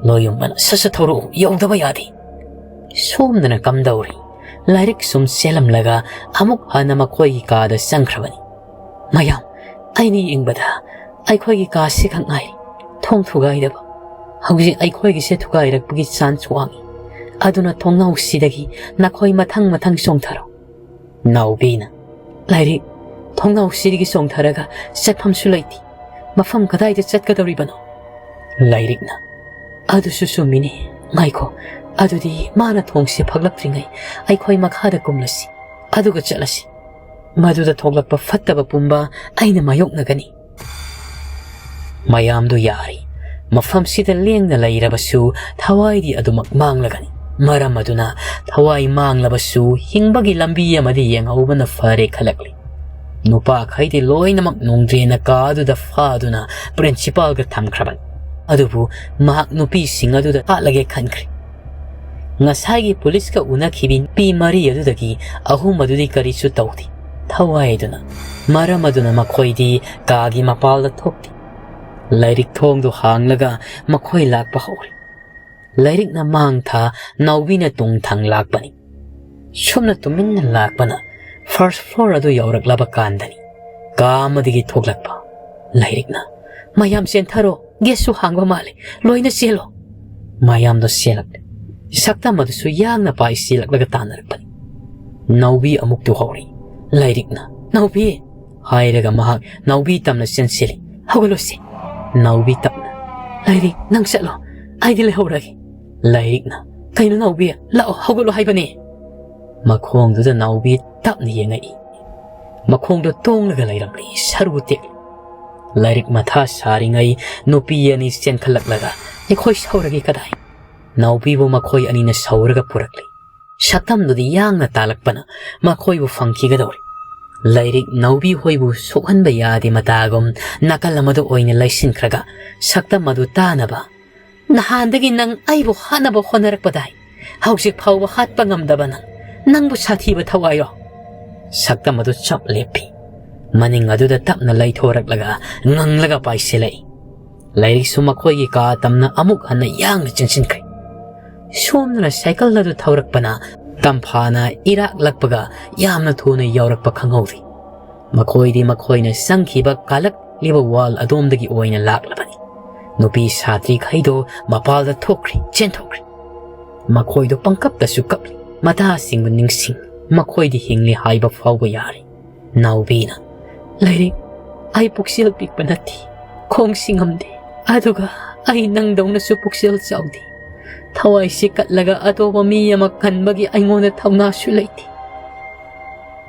ꯂꯣꯌꯨꯝꯕꯅ, ꯁꯠ ꯁꯠ ꯊꯧꯔꯛꯎ, ꯌꯧꯗꯕ ꯌꯥꯗꯦ꯫" ꯁꯣꯝꯗꯅ ꯀꯝꯗꯧꯔꯤ? ꯂꯥꯏꯔꯤꯛ ꯁꯨꯝ ꯆꯦꯜꯂꯝꯂꯒ ꯑꯃꯨꯛ ꯍꯟꯅ ꯃꯈꯣꯏꯒꯤ ꯀꯥꯗ ꯆꯪꯈ꯭ꯔꯕꯅꯤ꯫ "ꯃꯌꯥꯝ, ꯑꯩꯅ ꯌꯦꯡꯕꯗ ꯑꯩꯈꯣꯏꯒꯤ ꯀꯥꯁꯤ ꯈꯛ ꯉꯥꯏꯔꯤ ꯊꯣꯡ ꯊꯨꯒꯥꯏꯗꯕ꯫ ꯍꯧꯖꯤꯛ ꯑꯩꯈꯣꯏꯒꯤꯁꯦ ꯊꯨꯒꯥꯏꯔꯛꯄꯒꯤ ꯆꯥꯟꯁ ꯋꯥꯡꯏ꯫ ꯑꯗꯨꯅ ꯊꯣꯡꯅꯥꯎꯁꯤꯗꯒꯤ ꯅꯈꯣꯏ ꯃꯊꯪ ꯃꯊꯪ ꯆꯣꯡꯊꯔꯣ꯫" ꯅꯥꯎꯕꯤꯅ, "ꯂꯥꯏꯔꯤꯛ, ꯊꯣꯡꯅꯥꯎꯁꯤꯗꯒꯤ ꯆꯣꯡꯊꯔꯒ ꯆꯠꯐꯝꯁꯨ ꯂꯩꯇꯦ꯫ ꯃꯐꯝ ꯀꯗꯥꯏꯗ ꯆꯠꯀꯗꯧꯔꯤꯕꯅꯣ?" ꯂꯥꯏꯔꯤꯛꯅ, "ꯑꯗꯨꯁꯨ ꯆꯨꯝꯃꯤꯅꯦ꯫ ꯉꯥꯏꯈꯣ, ꯑꯗꯨꯗꯤ ꯃꯥꯅ ꯊꯣꯡꯁꯦ ꯐꯛꯂꯛꯇ꯭ꯔꯤꯉꯩ ꯑꯩꯈꯣꯏ ꯃꯈꯥꯗ ꯀꯨꯝꯂꯁꯤ, ꯑꯗꯨꯒ ꯆꯠꯂꯁꯤ꯫ ꯃꯗꯨꯗ ꯊꯣꯛꯂꯛꯄ ꯐꯠꯇꯕ ꯄꯨꯝꯕ ꯑꯩꯅ ꯃꯥꯌꯣꯛꯅꯒꯅꯤ꯫" ꯃꯌꯥꯝꯗꯨ ꯌꯥꯔꯤ꯫ ꯃꯐꯝꯁꯤꯗ ꯂꯦꯡꯅ ꯂꯩꯔꯕꯁꯨ ꯊꯋꯥꯏꯗꯤ ꯑꯗꯨꯃꯛ ꯃꯥꯡꯂꯒꯅꯤ꯫ ꯃꯔꯝ ꯑꯗꯨꯅ ꯊꯋꯥꯏ ꯃꯥꯡꯂꯕꯁꯨ ꯍꯤꯡꯕꯒꯤ ꯂꯝꯕꯤ ꯑꯃꯗꯤ ꯌꯦꯡꯍꯧꯕꯅ ꯐꯔꯦ ꯈꯜꯂꯛꯂꯤ꯫ ꯅꯨꯄꯥꯈꯩꯗꯤ ꯂꯣꯏꯅꯃꯛ ꯅꯣꯡꯗ꯭ꯔꯦꯅ ꯀꯥ ꯑꯗꯨꯗ ꯐꯥꯗꯨꯅ ꯄ꯭ꯔꯤꯟꯁꯤꯄꯥꯜꯒ ꯊꯝꯈ꯭ꯔꯕꯅꯤ꯫ ꯑꯗꯨꯕꯨ ꯃꯍꯥꯛ ꯅꯨꯄꯤꯁꯤꯡ ꯑꯗꯨꯗ ꯍꯥꯠꯂꯒꯦ ꯈꯟꯈ꯭ꯔꯦ꯫ ꯉꯁꯥꯏꯒꯤ ꯄꯨꯂꯤꯁꯀ ꯎꯅꯈꯤꯕꯤ ꯅꯨꯄꯤ ꯃꯔꯤ ꯑꯗꯨꯗꯒꯤ ꯑꯍꯨꯝ ꯑꯗꯨꯗꯤ ꯀꯔꯤꯁꯨ ꯇꯧꯗꯦ꯫ ꯊꯋꯥꯏ ꯑꯗꯨꯅ, ꯃꯔꯝ ꯑꯗꯨꯅ ꯃꯈꯣꯏꯗꯤ ꯀꯥꯒꯤ ꯃꯄꯥꯜꯗ ꯊꯣꯛꯇꯦ꯫ ꯂꯥꯏꯔꯤꯛ ꯊꯣꯡꯗꯨ ꯍꯥꯡꯂꯒ ꯃꯈꯣꯏ ꯂꯥꯛꯄ ꯍꯧꯔꯦ꯫ ꯂꯥꯏꯔꯤꯛꯅ ꯃꯥꯡ ꯊꯥ, ꯅꯥꯎꯕꯤꯅ ꯇꯨꯡ ꯊꯪ ꯂꯥꯛꯄꯅꯤ꯫ ꯁꯨꯝꯅ ꯇꯨꯃꯤꯟꯅ ꯂꯥꯛꯄꯅ ꯐꯥꯔꯁ ꯐ꯭ꯂꯣꯔ ꯑꯗꯨ ꯌꯧꯔꯛꯂꯕ ꯀꯥꯟꯗꯅꯤ ꯀꯥ ꯑꯃꯗꯒꯤ ꯊꯣꯛꯂꯛꯄ꯫ ꯂꯥꯏꯔꯤꯛꯅ, "ꯃꯌꯥꯝ ꯆꯦꯟꯊꯔꯣ, ꯒꯦꯠꯁꯨ ꯍꯥꯡꯕ ꯃꯥꯜꯂꯦ, ꯂꯣꯏꯅ ꯆꯦꯜꯂꯣ꯫" ꯃꯌꯥꯝꯗꯣ ꯆꯦꯜꯂꯛꯂꯦ꯫ ꯁꯛꯇꯝ ꯑꯗꯨꯁꯨ ꯌꯥꯡꯅ ꯄꯥꯏ ꯆꯦꯜꯂꯛꯂꯒ ꯇꯥꯟꯅꯔꯛꯄꯅꯤ꯫ ꯅꯥꯎꯕꯤ ꯑꯃꯨꯛ ꯇꯨꯍꯧꯔꯤ꯫ ꯂꯥꯏꯔꯤꯛꯅ, "ꯅꯥꯎꯕꯤ!" ꯍꯥꯏꯔꯒ ꯃꯍꯥꯛ ꯅꯥꯎꯕꯤ ꯇꯝꯅ ꯆꯦꯟꯁꯤꯜꯂꯤ꯫ "ꯍꯧꯒꯠꯂꯣꯁꯦ꯫" ꯅꯥꯎꯕꯤ ꯇꯞꯅ, "ꯂꯥꯏꯔꯤꯛ, ꯅꯪ ꯆꯠꯂꯣ, ꯑꯩꯗꯤ ꯂꯩꯍꯧꯔꯒꯦ꯫" ꯂꯥꯏꯔꯤꯛꯅ, "ꯀꯩꯅꯣ ꯅꯥꯎꯕꯤ, ꯂꯥꯛꯑꯣ, ꯍꯧꯒꯠꯂꯣ ꯍꯥꯏꯕꯅꯦ꯫" ꯃꯈꯣꯡꯗꯨꯗ ꯅꯥꯎꯕꯤ ꯇꯞꯅ ꯌꯦꯡꯉꯛꯏ꯫ ꯃꯈꯣꯡꯗꯣ ꯇꯣꯡꯂꯒ ꯂꯩꯔꯝꯂꯤ, ꯁꯔꯨ ꯇꯦꯛꯂꯤ꯫ ꯂꯥꯏꯔꯤꯛ ꯃꯊꯥ ꯁꯥꯔꯤꯉꯩ ꯅꯨꯄꯤ ꯑꯅꯤ ꯆꯦꯟꯈꯠꯂꯛꯂꯒ ꯑꯩꯈꯣꯏ ꯁꯧꯔꯒꯦ ꯀꯗꯥꯏ? ꯅꯥꯎꯕꯤꯕꯨ ꯃꯈꯣꯏ ꯑꯅꯤꯅ ꯁꯧꯔꯒ ꯄꯨꯔꯛꯂꯤ꯫ ꯁꯛꯇꯝꯗꯨꯗꯤ ꯌꯥꯡꯅ ꯇꯥꯜꯂꯛꯄꯅ ꯃꯈꯣꯏꯕꯨ ꯐꯪꯈꯤꯒꯗꯧꯔꯦ꯫ ꯂꯥꯏꯔꯤꯛ ꯅꯥꯎꯕꯤ ꯍꯣꯏꯕꯨ ꯁꯣꯛꯍꯟꯕ ꯌꯥꯗꯦ ꯃꯇꯥꯒꯨꯝ ꯅꯥꯀꯜ ꯑꯃꯗ ꯑꯣꯏꯅ ꯂꯩꯁꯤꯟꯈ꯭ꯔꯒ ꯁꯛꯇꯝ ꯑꯗꯨ ꯇꯥꯅꯕ, "ꯅꯍꯥꯟꯗꯒꯤ ꯅꯪ ꯑꯩꯕꯨ ꯍꯥꯠꯅꯕ ꯍꯣꯠꯅꯔꯛꯄꯗꯥꯏ, ꯍꯧꯖꯤꯛ ꯐꯥꯎꯕ ꯍꯥꯠꯄ ꯉꯝꯗꯕ ꯅꯪ, ꯅꯪꯕꯨ ꯁꯥꯊꯤꯕ ꯊꯋꯥꯏꯔꯣ?" ꯁꯛꯇꯝ ꯑꯗꯨ ꯆꯞ ꯂꯦꯞꯄꯤ꯫ ꯃꯅꯤꯡ ꯑꯗꯨꯗ ꯇꯞꯅ ꯂꯩꯊꯣꯔꯛꯂꯒ ꯉꯪꯂꯒ ꯄꯥꯏꯁꯤꯜꯂꯛꯏ꯫ ꯂꯥꯏꯔꯤꯛꯁꯨ ꯃꯈꯣꯏꯒꯤ ꯀꯥ ꯇꯝꯅ ꯑꯃꯨꯛ ꯍꯟꯅ ꯌꯥꯡꯅ ꯆꯪꯁꯤꯟꯈ꯭ꯔꯦ꯫ ꯁꯣꯝꯗꯅ ꯁꯥꯏꯀꯜ ꯑꯗꯨ ꯊꯧꯔꯛꯄꯅ ꯇꯝꯐꯥꯅ ꯏꯔꯥꯛꯂꯛꯄꯒ ꯌꯥꯝꯅ ꯊꯨꯅ ꯌꯧꯔꯛꯄ ꯈꯪꯍꯧꯗꯦ꯫ ꯃꯈꯣꯏꯗꯤ ꯃꯈꯣꯏꯅ ꯆꯪꯈꯤꯕ ꯀꯥꯂꯛꯂꯤꯕ ꯋꯥꯜ ꯑꯗꯣꯝꯗꯒꯤ ꯑꯣꯏꯅ ꯂꯥꯛꯂꯕꯅꯤ꯫ ꯅꯨꯄꯤ ꯁꯥꯇ꯭ꯔꯤꯈꯩꯗꯣ ꯃꯄꯥꯜꯗ ꯊꯣꯛꯈ꯭ꯔꯤ, ꯆꯦꯟꯊꯣꯛꯈ꯭ꯔꯤ꯫ ꯃꯈꯣꯏꯗꯣ ꯄꯪꯀꯞꯇꯁꯨ ꯀꯞꯂꯤ꯫ ꯃꯇꯥꯁꯤꯡꯕꯨ ꯅꯤꯡꯁꯤꯡ, ꯃꯈꯣꯏꯗꯤ ꯍꯤꯡꯂꯤ ꯍꯥꯏꯕ ꯐꯥꯎꯕ ꯌꯥꯔꯦ꯫ ꯅꯥꯎꯕꯤꯅ, "ꯂꯥꯏꯔꯤꯛ, ꯑꯩ ꯄꯨꯛꯆꯦꯜ ꯄꯤꯛꯄ ꯅꯠꯇꯦ, ꯈꯣꯡꯁꯤ ꯉꯝꯗꯦ, ꯑꯗꯨꯒ ꯑꯩ ꯅꯪꯗꯧꯅꯁꯨ ꯄꯨꯛꯆꯦꯜ ꯆꯥꯎꯗꯦ꯫ ꯊꯋꯥꯏꯁꯤ ꯀꯠꯂꯒ ꯑꯇꯣꯞꯄ ꯃꯤ ꯑꯃ ꯀꯟꯕꯒꯤ ꯑꯩꯉꯣꯟꯗ ꯊꯧꯅꯥꯁꯨ ꯂꯩꯇꯦ꯫"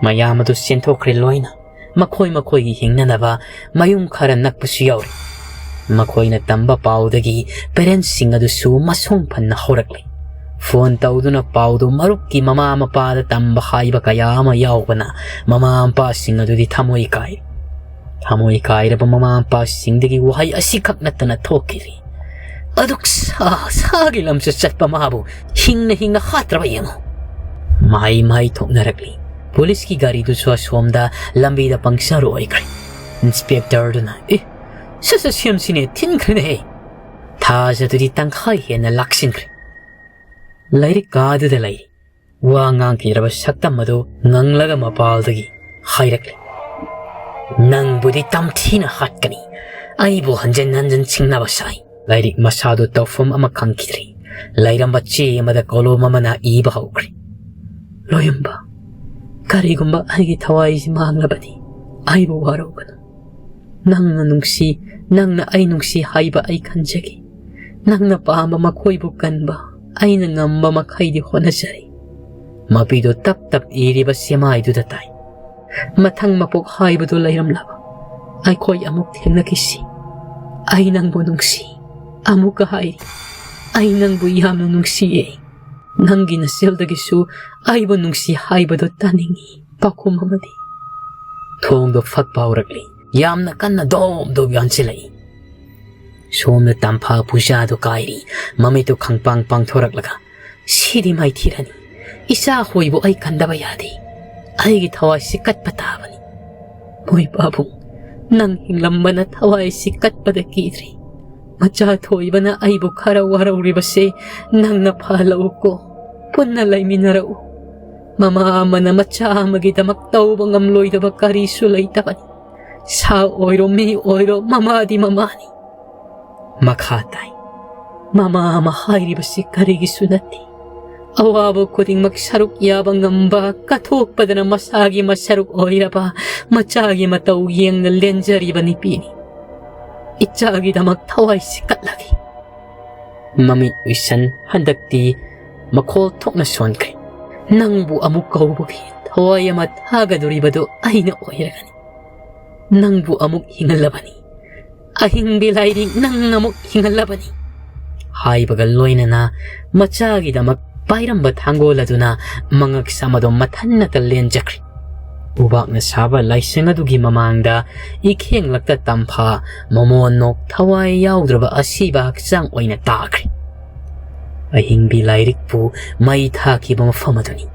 ꯃꯌꯥꯝ ꯑꯗꯨ ꯆꯦꯟꯊꯣꯛꯈ꯭ꯔꯦ ꯂꯣꯏꯅ꯫ ꯃꯈꯣꯏ ꯃꯈꯣꯏꯒꯤ ꯍꯤꯡꯅꯅꯕ ꯃꯌꯨꯝ ꯈꯔ ꯅꯛꯄꯁꯨ ꯌꯥꯎꯔꯤ꯫ ꯃꯈꯣꯏꯅ ꯇꯝꯕ ꯄꯥꯎꯗꯒꯤ ꯄꯦꯔꯦꯟꯁꯁꯤꯡ ꯑꯗꯨꯁꯨ ꯃꯁꯣꯡ ꯐꯟꯅ ꯍꯧꯔꯛꯂꯤ꯫ ꯐꯣꯟ ꯇꯧꯗꯨꯅ ꯄꯥꯎꯗꯨ ꯃꯔꯨꯞꯀꯤ ꯃꯃꯥ ꯃꯄꯥꯗ ꯇꯝꯕ ꯍꯥꯏꯕ ꯀꯌꯥ ꯑꯃ ꯌꯥꯎꯕꯅ ꯃꯃꯥ ꯃꯄꯥꯁꯤꯡ ꯑꯗꯨꯗꯤ ꯊꯃꯣꯏ ꯀꯥꯏ꯫ ꯊꯃꯣꯏ ꯀꯥꯏꯔꯕ ꯃꯃꯥ ꯃꯄꯥꯁꯤꯡꯗꯒꯤ ꯋꯥꯍꯩ ꯑꯁꯤꯈꯛ ꯅꯠꯇꯅ ꯊꯣꯛꯈꯤꯔꯤ, "ꯑꯗꯨꯛ ꯁꯥ ꯁꯥꯒꯤ ꯂꯝꯁꯨ ꯆꯠꯄ ꯃꯥꯕꯨ ꯍꯤꯡꯅ ꯍꯤꯡꯅ ꯍꯥꯠꯇ꯭ꯔꯕ ꯌꯦꯡꯉꯨ!" ꯃꯍꯩ ꯃꯍꯩ ꯊꯣꯛꯅꯔꯛꯂꯤ꯫ ꯄꯨꯂꯤꯁꯀꯤ ꯒꯥꯔꯤꯗꯨꯁꯨ ꯑꯁꯣꯝꯗ ꯂꯝꯕꯤꯗ ꯄꯪꯆꯔ ꯑꯣꯏꯈ꯭ꯔꯦ꯫ ꯏꯟꯁꯄꯦꯛꯇꯔꯗꯨꯅ, "ꯑꯦ, ꯁꯠ ꯁꯠ ꯁꯦꯝꯁꯤꯅꯦ, ꯊꯤꯟꯈ꯭ꯔꯦꯅꯦꯍꯦ!" ꯊꯥꯖꯗꯨꯗꯤ ꯇꯪꯈꯥꯏ ꯍꯦꯟꯅ ꯂꯥꯛꯁꯤꯟꯈ꯭ꯔꯦ꯫ ꯂꯥꯏꯔꯤꯛ ꯀꯥꯗꯨꯗ ꯂꯩ꯫ ꯋꯥ ꯉꯥꯡꯈꯤꯗ꯭ꯔꯕ ꯁꯛꯇꯝ ꯑꯗꯨ ꯉꯪꯂꯒ ꯃꯄꯥꯜꯗꯒꯤ ꯍꯥꯏꯔꯛꯂꯤ, "ꯅꯪꯕꯨꯗꯤ ꯇꯝꯊꯤꯅ ꯍꯥꯠꯀꯅꯤ, ꯑꯩꯕꯨ ꯍꯟꯖꯤꯟ ꯍꯟꯖꯤꯟ ꯁꯤꯡꯅꯕ ꯁꯥꯏ꯫" ꯂꯥꯏꯔꯤꯛ ꯃꯁꯥꯗꯨ ꯇꯧꯐꯝ ꯑꯃ ꯈꯪꯈꯤꯗ꯭ꯔꯦ꯫ ꯂꯩꯔꯝꯕ ꯆꯦ ꯑꯃꯗ ꯀꯣꯂꯣꯝ ꯑꯃꯅ ꯏꯕ ꯍꯧꯈ꯭ꯔꯦ꯫ "ꯂꯣꯌꯝꯕ, ꯀꯔꯤꯒꯨꯝꯕ ꯑꯩꯒꯤ ꯊꯋꯥꯏꯁꯤ ꯃꯥꯡꯂꯕꯗꯤ ꯑꯩꯕꯨ ꯋꯥꯔꯧꯒꯅꯨ꯫ ꯅꯪꯅ ꯅꯨꯡꯁꯤ, ꯅꯪꯅ ꯑꯩ ꯅꯨꯡꯁꯤ ꯍꯥꯏꯕ ꯑꯩ ꯈꯟꯖꯈꯤ꯫ ꯅꯪꯅ ꯄꯥꯝꯕ ꯃꯈꯣꯏꯕꯨ ꯀꯟꯕ ꯑꯩꯅ ꯉꯝꯕ ꯃꯈꯩꯗꯤ ꯍꯣꯠꯅꯖꯔꯤ꯫ ꯃꯄꯤꯗꯨ ꯇꯞ ꯇꯞ ꯏꯔꯤꯕ ꯆꯦꯃꯥꯏꯗꯨꯗ ꯇꯥꯏ꯫ ꯃꯊꯪ ꯃꯄꯣꯛ ꯍꯥꯏꯕꯗꯨ ꯂꯩꯔꯝꯂꯕ? ꯑꯩꯈꯣꯏ ꯑꯃꯨꯛ ꯊꯦꯡꯅꯈꯤꯁꯤ꯫ ꯑꯩ ꯅꯪꯕꯨ ꯅꯨꯡꯁꯤ꯫ ꯑꯃꯨꯛꯀ ꯍꯥꯏꯔꯤ, ꯑꯩ ꯅꯪꯕꯨ ꯌꯥꯝꯅ ꯅꯨꯡꯁꯤꯌꯦ꯫ ꯅꯪꯒꯤ ꯅꯆꯦꯜꯗꯒꯤꯁꯨ ꯑꯩꯕꯨ ꯅꯨꯡꯁꯤ ꯍꯥꯏꯕꯗꯨ ꯇꯥꯅꯤꯡꯏ꯫ ꯄꯥꯎꯈꯨꯝ ꯑꯃꯗꯤ꯫ ꯊꯣꯡꯗꯣ ꯐꯛ ꯄꯥꯎꯔꯛꯂꯤ꯫ ꯌꯥꯝꯅ ꯀꯟꯅ ꯗꯣꯝ ꯗꯣꯝ ꯌꯥꯟꯁꯤꯜꯂꯛꯏ꯫ ꯁꯣꯝꯗ ꯇꯝꯐꯥ ꯄꯨꯖꯥꯗꯨ ꯀꯥꯏꯔꯤ꯫ ꯃꯃꯤꯠꯇꯨ ꯈꯪꯄꯥꯡ ꯄꯥꯡꯊꯣꯔꯛꯂꯒ, "ꯁꯤꯗꯤ ꯃꯥꯏꯊꯤꯔꯅꯤ꯫ ꯏꯆꯥ ꯍꯣꯏꯕꯨ ꯑꯩ ꯀꯟꯗꯕ ꯌꯥꯗꯦ꯫ ꯑꯩꯒꯤ ꯊꯋꯥꯏꯁꯤ ꯀꯠꯄ ꯇꯥꯕꯅꯤ꯫ ꯃꯣꯏ ꯄꯥꯕꯨꯡ, ꯅꯪ ꯍꯤꯡꯂꯝꯕꯅ ꯊꯋꯥꯏꯁꯤ ꯀꯠꯄꯗ ꯀꯤꯗ꯭ꯔꯤ꯫ ꯃꯆꯥ ꯊꯣꯏꯕꯅ ꯑꯩꯕꯨ ꯈꯔ ꯋꯥꯔꯧꯔꯤꯕꯁꯦ ꯅꯪꯅ ꯐꯍꯜꯂꯛꯎꯀꯣ꯫ ꯄꯨꯟꯅ ꯂꯩꯃꯤꯟꯅꯔꯛꯎ꯫ ꯃꯃꯥ ꯑꯃꯅ ꯃꯆꯥ ꯑꯃꯒꯤꯗꯃꯛ ꯇꯧꯕ ꯉꯝꯂꯣꯏꯗꯕ ꯀꯔꯤꯁꯨ ꯂꯩꯇꯕꯅꯤ꯫ ꯁꯥ ꯑꯣꯏꯔꯣ, ꯃꯤ ꯑꯣꯏꯔꯣ, ꯃꯃꯥꯗꯤ ꯃꯃꯥꯅꯤ꯫" ꯃꯈꯥ ꯇꯥꯏ꯫ ꯃꯃꯥ ꯑꯃ ꯍꯥꯏꯔꯤꯕꯁꯤ ꯀꯔꯤꯒꯤꯁꯨ ꯅꯠꯇꯦ꯫ ꯑꯋꯥꯕ ꯈꯨꯗꯤꯡꯃꯛ ꯁꯔꯨꯛ ꯌꯥꯕ ꯉꯝꯕ, ꯀꯠꯊꯣꯛꯄꯗꯅ ꯃꯁꯥꯒꯤ ꯃꯁꯔꯨꯛ ꯑꯣꯏꯔꯕ, ꯃꯆꯥꯒꯤ ꯃꯇꯧ ꯌꯦꯡꯅ ꯂꯦꯟꯖꯔꯤꯕ ꯅꯨꯄꯤꯅꯤ꯫ ꯏꯆꯥꯒꯤꯗꯃꯛ ꯊꯋꯥꯏꯁꯤ ꯀꯠꯂꯒꯦ꯫ ꯃꯃꯤꯠ ꯎꯏꯁꯟ ꯍꯟꯗꯛꯇꯤ ꯃꯈꯣꯜ ꯊꯣꯛꯅ ꯁꯣꯟꯈ꯭ꯔꯦ꯫ ꯅꯪꯕꯨ ꯑꯃꯨꯛ ꯀꯧꯕꯒꯤ ꯊꯋꯥꯏ ꯑꯃ ꯊꯥꯒꯗꯣꯔꯤꯕꯗꯨ ꯑꯩꯅ ꯑꯣꯏꯔꯒꯅꯤ꯫ ꯅꯪꯕꯨ ꯑꯃꯨꯛ ꯍꯤꯡꯍꯜꯂꯕꯅꯤ꯫ ꯑꯍꯤꯡꯕꯤ ꯂꯥꯏꯔꯤꯛ ꯅꯪ ꯑꯃꯨꯛ ꯍꯤꯡꯍꯜꯂꯕꯅꯤ꯫ ꯍꯥꯏꯕꯒ ꯂꯣꯏꯅꯅ ꯃꯆꯥꯒꯤꯗꯃꯛ ꯄꯥꯏꯔꯝꯕ ꯊꯥꯡꯒꯣꯜ ꯑꯗꯨꯅ ꯃꯉꯛ ꯁꯝ ꯑꯗꯨ ꯃꯊꯟꯅꯇ ꯂꯦꯟꯖꯈ꯭ꯔꯦ꯫ ꯎꯕꯥꯛꯅ ꯁꯥꯕ ꯂꯥꯏꯁꯪ ꯑꯗꯨꯒꯤ ꯃꯃꯥꯡꯗ ꯏꯈꯦꯡꯂꯛꯇ ꯇꯝꯐꯥ ꯃꯃꯣꯟ ꯅꯣꯛ ꯊꯋꯥꯏ ꯌꯥꯎꯗ꯭ꯔꯕ ꯑꯁꯤꯕ ꯍꯛꯆꯥꯡ ꯑꯣꯏꯅ ꯇꯥꯈ꯭ꯔꯦ꯫ ꯑꯍꯤꯡꯕꯤ ꯂꯥꯏꯔꯤꯛꯄꯨ ꯃꯩ ꯊꯥꯈꯤꯕ ꯃꯐꯝ ꯑꯗꯨꯅꯤ꯫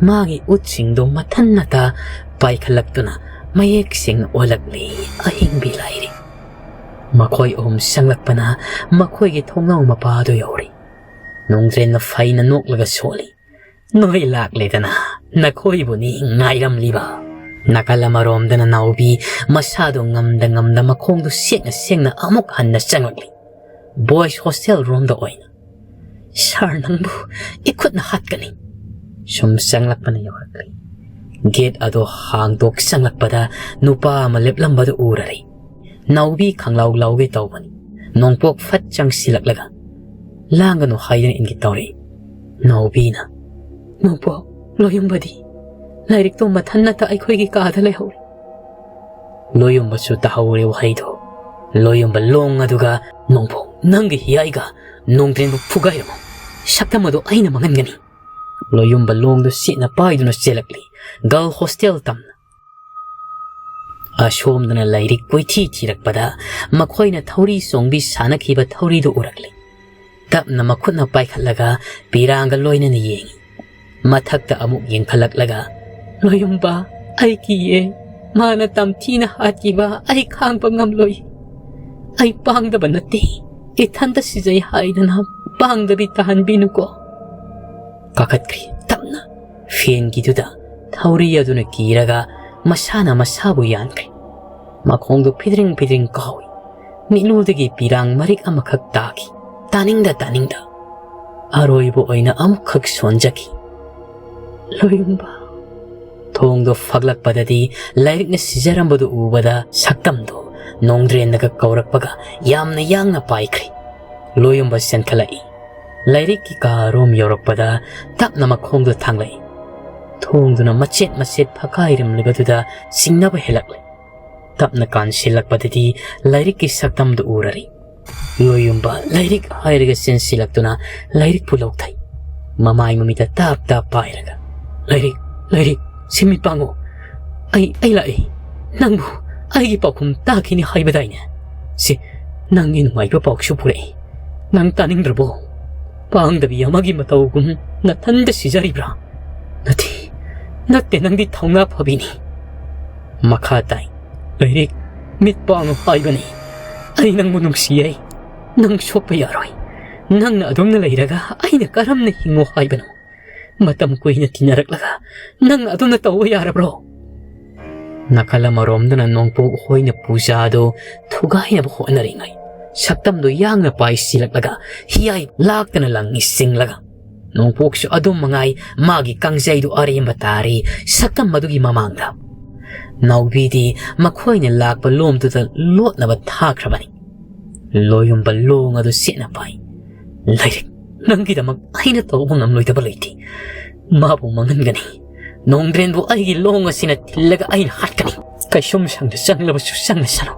ꯃꯥꯒꯤ ꯎꯠꯁꯤꯡꯗꯨ ꯃꯊꯟꯅꯇ ꯄꯥꯏꯈꯠꯂꯛꯇꯨꯅ ꯃꯌꯦꯛ ꯁꯦꯡꯅ ꯑꯣꯜꯂꯛꯂꯤ꯫ ꯑꯍꯤꯡꯕꯤ ꯂꯥꯏꯔꯤꯛ꯫ ꯃꯈꯣꯏ ꯑꯍꯨꯝ ꯆꯪꯂꯛꯄꯅ ꯃꯈꯣꯏꯒꯤ ꯊꯣꯡꯅꯥꯎ ꯃꯄꯥ ꯑꯗꯨ ꯌꯧꯔꯦ꯫ ꯅꯣꯡꯗ꯭ꯔꯦꯟꯅ ꯐꯩꯅ ꯅꯣꯛꯂꯒ ꯁꯣꯜꯂꯤ꯫ "ꯅꯣꯏ ꯂꯥꯛꯂꯦꯗꯅ, ꯅꯈꯣꯏꯕꯨꯅꯤ ꯉꯥꯏꯔꯝꯂꯤꯕ꯫" ꯅꯥꯀꯜ ꯑꯃꯔꯣꯝꯗꯅ ꯅꯥꯎꯕꯤ ꯃꯁꯥꯗꯨ ꯉꯝꯗ ꯉꯝꯗ ꯃꯈꯣꯡꯗꯨ ꯁꯦꯡꯅ ꯁꯦꯡꯅ ꯑꯃꯨꯛ ꯍꯟꯅ ꯆꯪꯂꯛꯂꯤ꯫ ꯕꯣꯏꯁ ꯍꯣꯁꯇꯦꯜ ꯔꯣꯝꯗ ꯑꯣꯏꯅ꯫ "ꯁꯥꯔ, ꯅꯪꯕꯨ ꯏꯈꯨꯠꯅ ꯍꯥꯠꯀꯅꯤ꯫" ꯁꯨꯝ ꯆꯪꯂꯛꯄꯅ ꯌꯧꯔꯛꯂꯤ꯫ ꯒꯦꯠ ꯑꯗꯣ ꯍꯥꯡꯗꯣꯛ ꯆꯪꯂꯛꯄꯗ ꯅꯨꯄꯥ ꯑꯃ ꯂꯦꯞꯂꯝꯕꯗꯨ ꯎꯔꯔꯦ꯫ ꯅꯥꯎꯕꯤ ꯈꯪꯂꯥꯎ ꯂꯥꯎꯒꯦ ꯇꯧꯕꯅꯤ꯫ ꯅꯣꯡꯄꯣꯛ ꯐꯠ ꯆꯪꯁꯤꯜꯂꯛꯂꯒ, "ꯂꯥꯡꯒꯅꯨ" ꯍꯥꯏꯗꯨꯅ ꯏꯪꯒꯤꯠ ꯇꯧꯔꯛꯏ꯫ ꯅꯥꯎꯕꯤꯅ, "ꯅꯣꯡꯄꯣꯛ, ꯂꯣꯌꯨꯝꯕꯗꯤ?" "ꯂꯥꯏꯔꯤꯛꯇꯣ ꯃꯊꯟꯅꯇ ꯑꯩꯈꯣꯏꯒꯤ ꯀꯥꯗ ꯂꯩꯍꯧꯔꯤ꯫" ꯂꯣꯌꯨꯝꯕꯁꯨ ꯇꯥꯍꯧꯔꯦ ꯋꯥꯍꯩꯗꯣ꯫ ꯂꯣꯌꯨꯝꯕ ꯂꯣꯡ ꯑꯗꯨꯒ, "ꯅꯣꯡꯄꯣꯛ, ꯅꯪꯒꯤ ꯍꯤꯌꯥꯏꯒ ꯅꯣꯡꯗ꯭ꯔꯦꯟꯕꯨ ꯐꯨꯒꯥꯏꯔꯝꯃꯨ꯫ ꯁꯛꯇꯝ ꯑꯗꯨ ꯑꯩꯅ ꯃꯥꯡꯍꯟꯒꯅꯤ꯫" ꯂꯣꯌꯨꯝꯕ ꯂꯣꯡꯗꯨ ꯆꯦꯠꯅ ꯄꯥꯏꯗꯨꯅ ꯆꯦꯜꯂꯛꯂꯤ꯫ ꯒꯔꯜ ꯍꯣꯁꯇꯦꯜ ꯇꯝꯅ꯫ ꯑꯁꯣꯝꯗꯅ ꯂꯥꯏꯔꯤꯛ ꯀꯣꯏꯊꯤ ꯊꯤꯔꯛꯄꯗ ꯃꯈꯣꯏꯅ ꯊꯧꯔꯤ ꯆꯣꯡꯕꯤ ꯁꯥꯟꯅꯈꯤꯕ ꯊꯧꯔꯤꯗꯨ ꯎꯔꯛꯂꯤ꯫ ꯇꯞꯅ ꯃꯈꯨꯠꯅ ꯄꯥꯏꯈꯠꯂꯒ ꯄꯤꯔꯥꯡꯒ ꯂꯣꯏꯅꯅ ꯌꯦꯡꯏ꯫ ꯃꯊꯛꯇ ꯑꯃꯨꯛ ꯌꯦꯡꯈꯠꯂꯛꯂꯒ, "ꯂꯣꯌꯨꯝꯕ, ꯑꯩ ꯀꯤꯌꯦ꯫ ꯃꯥꯅ ꯇꯝꯊꯤꯅ ꯍꯥꯠꯈꯤꯕ ꯑꯩ ꯈꯥꯡꯕ ꯉꯝꯂꯣꯏ꯫ ꯑꯩ ꯄꯥꯡꯗꯕ ꯅꯠꯇꯦ꯫ ꯏꯊꯟꯇ ꯁꯤꯖꯩ ꯍꯥꯏꯗꯅ ꯄꯥꯡꯗꯕꯤ ꯇꯥꯍꯟꯕꯤꯅꯨꯀꯣ꯫" ꯀꯥꯈꯠꯈ꯭ꯔꯤ ꯇꯞꯅ꯫ ꯐꯦꯟꯒꯤꯗꯨꯗ ꯊꯧꯔꯤ ꯑꯗꯨꯅ ꯀꯤꯔꯒ ꯃꯁꯥꯅ ꯃꯁꯥꯕꯨ ꯌꯥꯟꯈ꯭ꯔꯦ꯫ ꯃꯈꯣꯡꯗꯨ ꯐꯤꯗ꯭ꯔꯤꯡ ꯐꯤꯗ꯭ꯔꯤꯡ ꯀꯥꯎꯏ꯫ ꯃꯤꯠꯂꯨꯗꯒꯤ ꯄꯤꯔꯥꯡ ꯃꯔꯤꯛ ꯑꯃꯈꯛ ꯇꯥꯈꯤ꯫ ꯇꯥꯅꯤꯡꯗ ꯇꯥꯅꯤꯡꯗ ꯑꯔꯣꯏꯕ ꯑꯣꯏꯅ ꯑꯃꯨꯛꯈꯛ ꯁꯣꯟꯖꯈꯤ꯫ "ꯂꯣꯌꯨꯝꯕ꯫" ꯊꯣꯡꯗꯣ ꯐꯛꯂꯛꯄꯗꯗꯤ ꯂꯥꯏꯔꯤꯛꯅ ꯁꯤꯖꯔꯝꯕꯗꯨ ꯎꯕꯗ ꯁꯛꯇꯝꯗꯣ ꯅꯣꯡꯗ꯭ꯔꯦꯟꯗꯒ ꯀꯧꯔꯛꯄꯒ ꯌꯥꯝꯅ ꯌꯥꯡꯅ ꯄꯥꯏꯈ꯭ꯔꯦ꯫ ꯂꯣꯌꯨꯝꯕ ꯆꯦꯟꯈꯠꯂꯛꯏ꯫ ꯂꯥꯏꯔꯤꯛꯀꯤ ꯀꯥꯔꯣꯝ ꯌꯧꯔꯛꯄꯗ ꯇꯞꯅ ꯃꯈꯣꯡꯗꯣ ꯊꯥꯡꯂꯛꯏ꯫ ꯊꯣꯡꯗꯨꯅ ꯃꯆꯦꯠ ꯃꯆꯦꯠ ꯐꯛꯀꯥꯏꯔꯝꯂꯤꯕꯗꯨꯗ ꯆꯤꯡꯅꯕ ꯍꯦꯜꯂꯛꯂꯦ꯫ ꯇꯞꯅ ꯀꯥꯟꯁꯤꯜꯂꯛꯄꯗꯗꯤ ꯂꯥꯏꯔꯤꯛꯀꯤ ꯁꯛꯇꯝꯗꯨ ꯎꯔꯔꯤ꯫ ꯂꯣꯌꯨꯝꯕ ꯂꯥꯏꯔꯤꯛ ꯍꯥꯏꯔꯒ ꯆꯦꯟꯁꯤꯜꯂꯛꯇꯨꯅ ꯂꯥꯏꯔꯤꯛꯄꯨ ꯂꯧꯊꯩ꯫ ꯃꯃꯥꯏ ꯃꯃꯤꯠꯇ ꯇꯥꯞ ꯇꯥꯞ ꯄꯥꯏꯔꯒ, "ꯂꯥꯏꯔꯤꯛ, ꯂꯥꯏꯔꯤꯛ, ꯁꯤ ꯃꯤꯠ ꯄꯥꯡꯉꯨ꯫ ꯑꯩ, ꯑꯩ ꯂꯥꯛꯏ꯫ ꯅꯪꯕꯨ ꯑꯩꯒꯤ ꯄꯥꯎꯈꯨꯝ ꯇꯥꯈꯤꯅꯤ ꯍꯥꯏꯕꯗꯥꯏꯅꯦ? ꯁꯤ ꯅꯪꯒꯤ ꯅꯨꯡꯉꯥꯏꯕ ꯄꯥꯎꯁꯨ ꯄꯨꯔꯛꯏ꯫ ꯅꯪ ꯇꯥꯅꯤꯡꯗ꯭ꯔꯕꯣ? ꯄꯥꯡꯗꯕꯤ ꯑꯃꯒꯤ ꯃꯇꯧꯒꯨꯝ ꯅꯊꯟꯗ ꯁꯤꯖꯔꯤꯕ꯭ꯔꯥ? ꯅꯠꯇꯦ, ꯅꯠꯇꯦ, ꯅꯪꯗꯤ ꯊꯧꯅꯥ ꯐꯕꯤꯅꯤ꯫" ꯃꯈꯥ ꯇꯥꯏ꯫ "ꯂꯥꯏꯔꯤꯛ, ꯃꯤꯠ ꯄꯥꯡꯉꯨ ꯍꯥꯏꯕꯅꯤ꯫ ꯑꯩ ꯅꯪꯕꯨ ꯅꯨꯡꯁꯤꯌꯦ꯫ ꯅꯪ ꯁꯣꯛꯄ ꯌꯥꯔꯣꯏ꯫ ꯅꯪꯅ ꯑꯗꯨꯝꯅ ꯂꯩꯔꯒ ꯑꯩꯅ ꯀꯔꯝꯅ ꯍꯤꯡꯉꯣ ꯍꯥꯏꯕꯅꯣ? ꯃꯇꯝ ꯀꯨꯏꯅ ꯇꯤꯟꯅꯔꯛꯂꯒ ꯅꯪ ꯑꯗꯨꯝꯅ ꯇꯧꯕ ꯌꯥꯔꯕ꯭ꯔꯣ?" ꯅꯥꯀꯜ ꯑꯃꯔꯣꯝꯗꯅ ꯅꯣꯡꯄꯣꯛ ꯍꯣꯏꯅ ꯄꯨꯖꯥꯗꯨ ꯊꯨꯒꯥꯏꯅꯕ ꯍꯣꯠꯅꯔꯤꯉꯩ, ꯁꯛꯇꯝꯗꯨ ꯌꯥꯡꯅ ꯄꯥꯏꯁꯤꯜꯂꯛꯂꯒ ꯍꯤꯌꯥꯏ ꯂꯥꯛꯇꯅ ꯂꯪꯉꯤ ꯆꯤꯡꯂꯒ꯫ ꯅꯣꯡꯄꯣꯛꯁꯨ ꯑꯗꯨꯝ ꯃꯉꯥꯏ, ꯃꯥꯒꯤ ꯀꯥꯡꯖꯩꯗꯨ ꯑꯔꯦꯝꯕ ꯇꯥꯔꯤ ꯁꯛꯇꯝ ꯑꯗꯨꯒꯤ ꯃꯃꯥꯡꯗ꯫ ꯅꯥꯎꯕꯤꯗꯤ ꯃꯈꯣꯏꯅ ꯂꯥꯛꯄ ꯂꯣꯝꯗꯨꯗ ꯂꯣꯠꯅꯕ ꯊꯥꯈ꯭ꯔꯕꯅꯤ꯫ ꯂꯣꯌꯨꯝꯕ ꯂꯣꯡ ꯑꯗꯨ ꯆꯦꯠꯅ ꯄꯥꯏ꯫ "ꯂꯥꯏꯔꯤꯛ, ꯅꯪꯒꯤꯗꯃꯛ ꯑꯩꯅ ꯇꯧꯕ ꯉꯝꯂꯣꯏꯗꯕ ꯂꯩꯇꯦ꯫ ꯃꯥꯕꯨ ꯃꯥꯡꯍꯟꯒꯅꯤ꯫ ꯅꯣꯡꯗ꯭ꯔꯦꯟꯕꯨ ꯑꯩꯒꯤ ꯂꯣꯡ ꯑꯁꯤꯅ ꯊꯤꯜꯂꯒ ꯑꯩꯅ ꯍꯥꯠꯀꯅꯤ꯫ ꯀꯩꯁꯨꯝ ꯁꯪꯗ ꯆꯪꯂꯕꯁꯨ ꯆꯪꯂꯁꯅꯨ꯫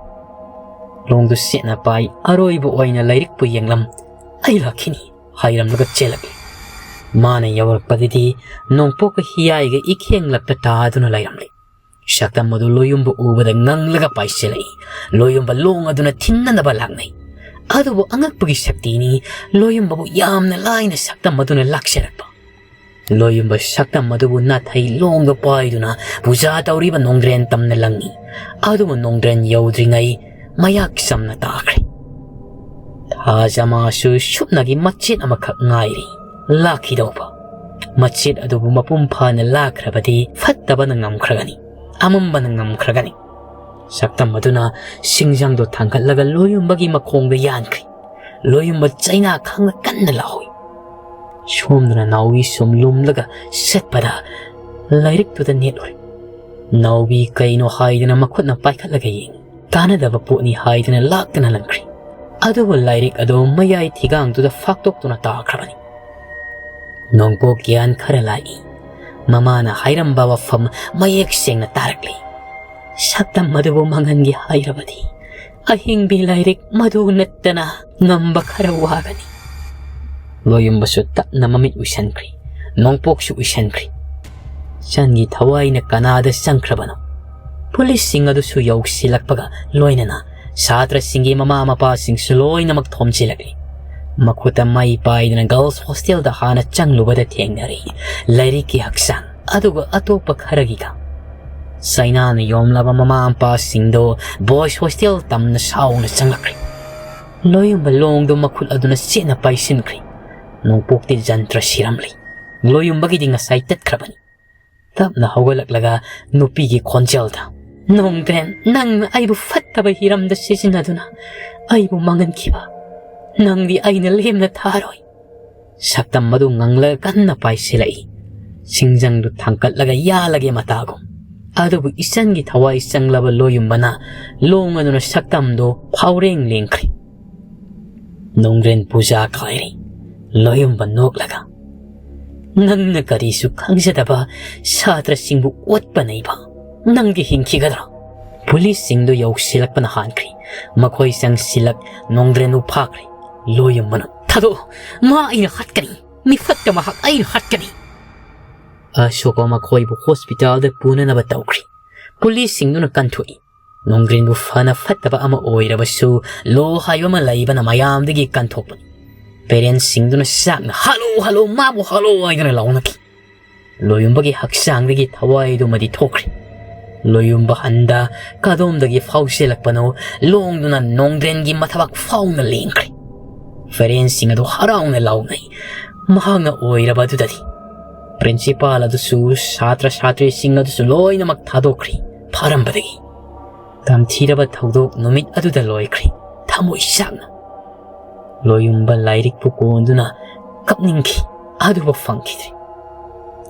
ꯂꯣꯡꯗꯨ ꯆꯦꯠꯅ ꯄꯥꯏ, ꯑꯔꯣꯏꯕ ꯑꯣꯏꯅ ꯂꯥꯏꯔꯤꯛꯄꯨ ꯌꯦꯡꯂꯝ꯫ "ꯑꯩ ꯂꯥꯛꯈꯤꯅꯤ" ꯍꯥꯏꯔꯝꯂꯒ ꯆꯦꯜꯂꯛꯏ꯫ ꯃꯥꯅ ꯌꯧꯔꯛꯄꯗꯗꯤ ꯅꯣꯡꯄꯣꯛꯀ ꯍꯤꯌꯥꯏꯒ ꯏꯈꯦꯡꯂꯛꯇ ꯇꯥꯗꯨꯅ ꯂꯩꯔꯝꯂꯤ꯫ ꯁꯛꯇꯝ ꯑꯗꯨ ꯂꯣꯌꯨꯝꯕ ꯎꯕꯗ ꯉꯪꯂꯒ ꯄꯥꯏꯁꯤꯜꯂꯛꯏ꯫ ꯂꯣꯌꯨꯝꯕ ꯂꯣꯡ ꯑꯗꯨꯅ ꯊꯤꯟꯅꯅꯕ ꯂꯥꯛꯅꯩ꯫ ꯑꯗꯨꯕꯨ ꯑꯉꯛꯄꯒꯤ ꯁꯛꯇꯤꯅꯤ, ꯂꯣꯌꯨꯝꯕꯕꯨ ꯌꯥꯝꯅ ꯂꯥꯏꯅ ꯁꯛꯇꯝ ꯑꯗꯨꯅ ꯂꯥꯛꯆꯔꯛꯄ꯫ ꯂꯣꯌꯨꯝꯕ ꯁꯛꯇꯝ ꯑꯗꯨꯕꯨ ꯅꯥꯊꯩ ꯂꯣꯡꯗ ꯄꯥꯏꯗꯨꯅ ꯄꯨꯖꯥ ꯇꯧꯔꯤꯕ ꯅꯣꯡꯗ꯭ꯔꯦꯟ ꯇꯝꯅ ꯂꯪꯉꯤ꯫ ꯑꯗꯨꯕꯨ ꯅꯣꯡꯗ꯭ꯔꯦꯟ ꯌꯧꯗ꯭ꯔꯤꯉꯩ ꯃꯌꯥꯛ ꯆꯝꯅ ꯇꯥꯈ꯭ꯔꯦ꯫ ꯊꯥꯖ ꯃꯥꯁꯨ ꯁꯨꯞꯅꯒꯤ ꯃꯆꯦꯠ ꯑꯃꯈꯛ ꯉꯥꯏꯔꯤ ꯂꯥꯛꯈꯤꯗꯧꯕ꯫ ꯃꯆꯦꯠ ꯑꯗꯨꯕꯨ ꯃꯄꯨꯡ ꯐꯥꯅ ꯂꯥꯛꯈ꯭ꯔꯕꯗꯤ ꯐꯠꯇꯕꯅ ꯉꯝꯈ꯭ꯔꯒꯅꯤ, ꯑꯃꯝꯕꯅ ꯉꯝꯈ꯭ꯔꯒꯅꯤ꯫ ꯁꯛꯇꯝ ꯑꯗꯨꯅ ꯁꯤꯡꯖꯪꯗꯨ ꯊꯥꯡꯒꯠꯂꯒ ꯂꯣꯌꯨꯝꯕꯒꯤ ꯃꯈꯣꯡꯗ ꯌꯥꯟꯈ꯭ꯔꯦ꯫ ꯂꯣꯌꯨꯝꯕ ꯆꯩꯅꯥ ꯈꯪꯅ ꯀꯟꯅ ꯂꯥꯎꯏ꯫ ꯁꯣꯝꯗꯅ ꯅꯥꯎꯕꯤ ꯁꯨꯝ ꯂꯨꯝꯂꯒ ꯆꯠꯄꯗ ꯂꯥꯏꯔꯤꯛꯇꯨꯗ ꯅꯦꯠꯂꯨꯔꯦ꯫ ꯅꯥꯎꯕꯤ ꯀꯩꯅꯣ ꯍꯥꯏꯗꯅ ꯃꯈꯨꯠꯅ ꯄꯥꯏꯈꯠꯂꯒ ꯌꯦꯡꯉꯤ꯫ ꯀꯥꯟꯅꯗꯕ ꯄꯣꯠꯅꯤ ꯍꯥꯏꯗꯨꯅ ꯂꯥꯛꯇꯅ ꯂꯪꯈ꯭ꯔꯦ꯫ ꯑꯗꯨꯕꯨ ꯂꯥꯏꯔꯤꯛ ꯑꯗꯨ ꯃꯌꯥꯏ ꯊꯤꯒꯥꯡꯗꯨꯗ ꯐꯥꯛꯇꯣꯛꯇꯨꯅ ꯇꯥꯈ꯭ꯔꯕꯅꯤ꯫ ꯅꯣꯡꯄꯣꯛ ꯒ꯭ꯌꯥꯟ ꯈꯔ ꯂꯥꯛꯏ꯫ ꯃꯃꯥꯅ ꯍꯥꯏꯔꯝꯕ ꯋꯥꯐꯝ ꯃꯌꯦꯛ ꯁꯦꯡꯅ ꯇꯥꯔꯛꯂꯤ꯫ ꯁꯛꯇꯝ ꯑꯗꯨꯕꯨ ꯃꯥꯡꯍꯟꯒꯦ ꯍꯥꯏꯔꯕꯗꯤ ꯑꯍꯤꯡꯕꯤ ꯂꯥꯏꯔꯤꯛ ꯃꯗꯨ ꯅꯠꯇꯅ ꯉꯝꯕ ꯈꯔ ꯋꯥꯒꯅꯤ꯫ ꯂꯣꯌꯨꯝꯕꯁꯨ ꯇꯞꯅ ꯃꯃꯤꯠ ꯎꯏꯁꯟꯈ꯭ꯔꯤ꯫ ꯅꯣꯡꯄꯣꯛꯁꯨ ꯎꯏꯁꯟꯈ꯭ꯔꯤ꯫ ꯆꯟꯒꯤ ꯊꯋꯥꯏꯅ ꯀꯅꯥꯗ ꯆꯪꯈ꯭ꯔꯕꯅꯣ? ꯄꯨꯂꯤꯁꯁꯤꯡ ꯑꯗꯨꯁꯨ ꯌꯧꯁꯤꯜꯂꯛꯄꯒ ꯂꯣꯏꯅꯅ ꯁꯥꯇ꯭ꯔꯁꯤꯡꯒꯤ ꯃꯃꯥ ꯃꯄꯥꯁꯤꯡꯁꯨ ꯂꯣꯏꯅꯃꯛ ꯊꯣꯝꯖꯤꯜꯂꯛꯂꯤ꯫ ꯃꯈꯨꯠꯇ ꯃꯩ ꯄꯥꯏꯗꯨꯅ ꯒꯔꯜꯁ ꯍꯣꯁꯇꯦꯜꯗ ꯍꯥꯟꯅ ꯆꯪꯂꯨꯕꯗ ꯊꯦꯡꯅꯔꯤ ꯂꯥꯏꯔꯤꯛꯀꯤ ꯍꯛꯆꯥꯡ, ꯑꯗꯨꯒ ꯑꯇꯣꯞꯄ ꯈꯔꯒꯤꯒ꯫ ꯆꯩꯅꯥꯅ ꯌꯣꯝꯂꯕ ꯃꯃꯥ ꯃꯄꯥꯁꯤꯡꯗꯣ ꯕꯣꯏꯁ ꯍꯣꯁꯇꯦꯜ ꯇꯝꯅ ꯁꯥꯎꯅ ꯆꯪꯂꯛꯈ꯭ꯔꯦ꯫ ꯂꯣꯌꯨꯝꯕ ꯂꯣꯡꯗꯣ ꯃꯈꯨꯠ ꯑꯗꯨꯅ ꯆꯦꯠꯅ ꯄꯥꯏꯁꯤꯟꯈ꯭ꯔꯦ꯫ ꯅꯣꯡꯄꯣꯛꯇꯤ ꯖꯟꯇ꯭ꯔ ꯁꯤꯔꯝꯂꯤ꯫ ꯂꯣꯌꯨꯝꯕꯒꯤꯗꯤ ꯉꯁꯥꯏ ꯇꯠꯈ꯭ꯔꯕꯅꯤ꯫ ꯇꯞꯅ ꯍꯧꯒꯠꯂꯛꯂꯒ ꯅꯨꯄꯤꯒꯤ ꯈꯣꯟꯖꯦꯜꯗ, "ꯅꯣꯡꯗ꯭ꯔꯦꯟ, ꯅꯪꯅ ꯑꯩꯕꯨ ꯐꯠꯇꯕ ꯍꯤꯔꯝꯗ ꯁꯤꯖꯤꯟꯅꯗꯨꯅ ꯑꯩꯕꯨ ꯃꯥꯡꯍꯟꯈꯤꯕ꯫ ꯅꯪꯗꯤ ꯑꯩꯅ ꯂꯦꯝꯅ ꯊꯥꯔꯣꯏ꯫" ꯁꯛꯇꯝ ꯑꯗꯨ ꯉꯪꯂꯒ ꯀꯟꯅ ꯄꯥꯏꯁꯤꯜꯂꯛꯏ꯫ ꯁꯤꯡꯖꯪꯗꯨ ꯊꯥꯡꯀꯠꯂꯒ ꯌꯥꯜꯂꯒꯦ ꯃꯇꯥꯒꯨꯝ꯫ ꯑꯗꯨꯕꯨ ꯏꯆꯟꯒꯤ ꯊꯋꯥꯏ ꯆꯪꯂꯕ ꯂꯣꯌꯨꯝꯕꯅ ꯂꯣꯡ ꯑꯗꯨꯅ ꯁꯛꯇꯝꯗꯨ ꯐꯥꯎꯔꯦꯡ ꯂꯦꯡꯈ꯭ꯔꯦ꯫ ꯅꯣꯡꯗ꯭ꯔꯦꯟ ꯄꯨꯖꯥ ꯀꯥꯏꯔꯤ꯫ ꯂꯣꯌꯨꯝꯕ ꯅꯣꯛꯂꯒ, ꯅꯪꯅ ꯀꯔꯤꯁꯨ ꯈꯪꯖꯗꯕ ꯁꯥꯇ꯭ꯔꯁꯤꯡꯕꯨ ꯑꯣꯠꯄ ꯅꯩꯕ ꯅꯪꯗꯤ ꯍꯤꯡꯈꯤꯒꯗ꯭ꯔꯥ? ꯄꯨꯂꯤꯁꯁꯤꯡꯗꯨ ꯌꯧꯁꯤꯜꯂꯛꯄꯅ ꯍꯥꯟꯈ꯭ꯔꯤ꯫ ꯃꯈꯣꯏ ꯆꯪꯁꯤꯜꯂꯛ ꯅꯣꯡꯗ꯭ꯔꯦꯟꯕꯨ ꯐꯥꯈ꯭ꯔꯦ꯫ ꯂꯣꯏꯌꯨꯝꯕꯅ, "ꯊꯥꯗꯣꯛꯑꯣ, ꯃꯥ ꯑꯩꯅ ꯍꯥꯠꯀꯅꯤ, ꯃꯤꯐꯠꯇ ꯃꯍꯥꯛ ꯑꯩꯅ ꯍꯥꯠꯀꯅꯤ!" ꯑꯁꯣꯛꯄ ꯃꯈꯣꯏꯕꯨ ꯍꯣꯁꯄꯤꯇꯥꯜꯗ ꯄꯨꯅꯅꯕ ꯇꯧꯈ꯭ꯔꯤ꯫ ꯄꯨꯂꯤꯁꯁꯤꯡꯗꯨꯅ ꯀꯟꯊꯣꯛꯏ꯫ ꯅꯣꯡꯗ꯭ꯔꯦꯟꯕꯨ ꯐꯅ ꯐꯠꯇꯕ ꯑꯃ ꯑꯣꯏꯔꯕꯁꯨ, ꯂꯣ ꯍꯥꯏꯕ ꯑꯃ ꯂꯩꯕꯅ ꯃꯌꯥꯝꯗꯒꯤ ꯀꯟꯊꯣꯛꯄꯅꯤ꯫ ꯄꯦꯔꯦꯟꯁꯁꯤꯡꯗꯨꯅ ꯆꯥꯛꯅ, "ꯍꯥꯠꯂꯣ, ꯍꯥꯠꯂꯣ, ꯃꯥꯕꯨ ꯍꯥꯠꯂꯣ" ꯍꯥꯏꯗꯨꯅ ꯂꯥꯎꯅꯈꯤ꯫ ꯂꯣꯌꯨꯝꯕꯒꯤ ꯍꯛꯆꯥꯡꯗꯒꯤ ꯊꯋꯥꯏꯗꯨꯃꯗꯤ ꯊꯣꯛꯈ꯭ꯔꯦ꯫ ꯂꯣꯌꯨꯝꯕ ꯍꯟꯗ ꯀꯗꯣꯝꯗꯒꯤ ꯐꯥꯎꯁꯤꯜꯂꯛꯄꯅꯣ, ꯂꯣꯡꯗꯨꯅ ꯅꯣꯡꯗ꯭ꯔꯦꯟꯒꯤ ꯃꯊꯕꯥꯛ ꯐꯥꯎꯅ ꯂꯦꯡꯈ꯭ꯔꯦ꯫ ꯄꯦꯔꯦꯟꯁꯁꯤꯡ ꯑꯗꯨ ꯍꯔꯥꯎꯅ ꯂꯥꯎꯅꯩ꯫ ꯃꯍꯥꯛꯅ ꯑꯣꯏꯔꯕ ꯑꯗꯨꯗꯗꯤ ꯄ꯭ꯔꯤꯟꯁꯤꯄꯥꯜ ꯑꯗꯨꯁꯨ, ꯁꯥꯇ꯭ꯔ ꯁꯥꯇ꯭ꯔꯤꯁꯤꯡ ꯑꯗꯨꯁꯨ ꯂꯣꯏꯅꯃꯛ ꯊꯥꯗꯣꯛꯈ꯭ꯔꯤ꯫ ꯐꯥꯔꯝꯕꯗꯒꯤ ꯇꯝꯊꯤꯔꯕ ꯊꯧꯗꯣꯛ ꯅꯨꯃꯤꯠ ꯑꯗꯨꯗ ꯂꯣꯏꯈ꯭ꯔꯦ꯫ ꯊꯃꯣꯏ ꯆꯥꯛꯅ ꯂꯣꯌꯨꯝꯕ ꯂꯥꯏꯔꯤꯛꯄꯨ ꯀꯣꯟꯗꯨꯅ ꯀꯞꯅꯤꯡꯈꯤ, ꯑꯗꯨꯕꯨ ꯐꯪꯈꯤꯗ꯭ꯔꯦ꯫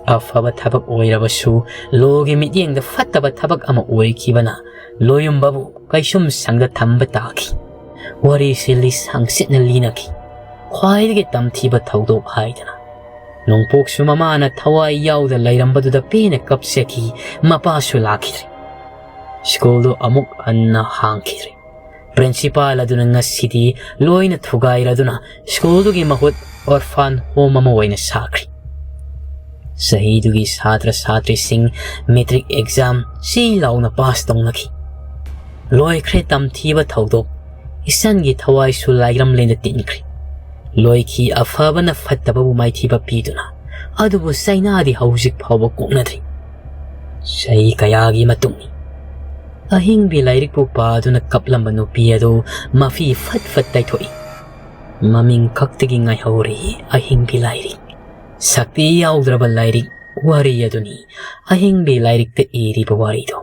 ꯑꯐꯕ ꯊꯕꯛ ꯑꯣꯏꯔꯕꯁꯨ, ꯂꯣꯒꯤ ꯃꯤꯠꯌꯦꯡꯗ ꯐꯠꯇꯕ ꯊꯕꯛ ꯑꯃ ꯑꯣꯏꯈꯤꯕꯅ ꯂꯣꯌꯨꯝꯕꯕꯨ ꯀꯩꯁꯨꯝ ꯁꯪꯗ ꯊꯝꯕ ꯇꯥꯈꯤ꯫ ꯋꯥꯔꯤꯁꯤ ꯂꯤꯁ ꯍꯪꯆꯤꯠꯅ ꯂꯤꯅꯈꯤ꯫ ꯈ꯭ꯋꯥꯏꯗꯒꯤ ꯇꯝꯊꯤꯕ ꯊꯧꯗꯣꯛ ꯍꯥꯏꯗꯅ꯫ ꯅꯣꯡꯄꯣꯛꯁꯨ ꯃꯃꯥꯅ ꯊꯋꯥꯏ ꯌꯥꯎꯗ ꯂꯩꯔꯝꯕꯗꯨꯗ ꯄꯦꯟꯅ ꯀꯞꯆꯈꯤ꯫ ꯃꯄꯥꯁꯨ ꯂꯥꯛꯈꯤꯗ꯭ꯔꯦ꯫ ꯁ꯭ꯀꯨꯜꯗꯨ ꯑꯃꯨꯛ ꯍꯟꯅ ꯍꯥꯡꯈꯤꯗ꯭ꯔꯦ꯫ ꯄ꯭ꯔꯤꯟꯁꯤꯄꯥꯜ ꯑꯗꯨꯅ ꯉꯁꯤꯗꯤ ꯂꯣꯏꯅ ꯊꯨꯒꯥꯏꯔꯗꯨꯅ ꯁ꯭ꯀꯨꯜꯗꯨꯒꯤ ꯃꯍꯨꯠ ꯑꯣꯔꯐꯥꯟ ꯍꯣꯝ ꯑꯃ ꯑꯣꯏꯅ ꯁꯥꯈ꯭ꯔꯤ꯫ ꯆꯍꯤꯗꯨꯒꯤ ꯁꯥꯇ꯭ꯔ ꯁꯥꯇ꯭ꯔꯤꯁꯤꯡ ꯃꯦꯇ꯭ꯔꯤꯛ ꯑꯦꯛꯖꯥꯝ ꯆꯤ ꯂꯥꯎꯅ ꯄꯥꯁ ꯇꯧꯅꯈꯤ꯫ ꯂꯣꯏꯈ꯭ꯔꯦ ꯇꯝꯊꯤꯕ ꯊꯧꯗꯣꯛ꯫ ꯏꯆꯟꯒꯤ ꯊꯋꯥꯏꯁꯨ ꯂꯥꯏꯔꯝꯂꯦꯟꯗ ꯇꯤꯟꯈ꯭ꯔꯦ꯫ ꯂꯣꯏꯈꯤ ꯑꯐꯕꯅ ꯐꯠꯇꯕꯕꯨ ꯃꯥꯏꯊꯤꯕ ꯄꯤꯗꯨꯅ꯫ ꯑꯗꯨꯕꯨ ꯆꯩꯅꯥꯗꯤ ꯍꯧꯖꯤꯛ ꯐꯥꯎꯕ ꯀꯣꯛꯅꯗ꯭ꯔꯤ꯫ ꯆꯍꯤ ꯀꯌꯥꯒꯤ ꯃꯇꯨꯡꯅꯤ꯫ ꯑꯍꯤꯡꯕꯤ ꯂꯥꯏꯔꯤꯛꯄꯨ ꯄꯥꯗꯨꯅ ꯀꯞꯂꯝꯕ ꯅꯨꯄꯤ ꯑꯗꯨ ꯃꯐꯤ ꯐꯠ ꯐꯠ ꯇꯩꯊꯣꯛꯏ꯫ ꯃꯃꯤꯡ ꯈꯛꯇꯒꯤ ꯉꯥꯏꯍꯧꯔꯤ ꯑꯍꯤꯡꯕꯤ ꯂꯥꯏꯔꯤꯛ꯫ ꯁꯛꯇꯤ ꯌꯥꯎꯗ꯭ꯔꯕ ꯂꯥꯏꯔꯤꯛ ꯋꯥꯔꯤ ꯑꯗꯨꯅꯤ ꯑꯍꯤꯡꯕꯤ ꯂꯥꯏꯔꯤꯛꯇ ꯏꯔꯤꯕ ꯋꯥꯔꯤꯗꯣ꯫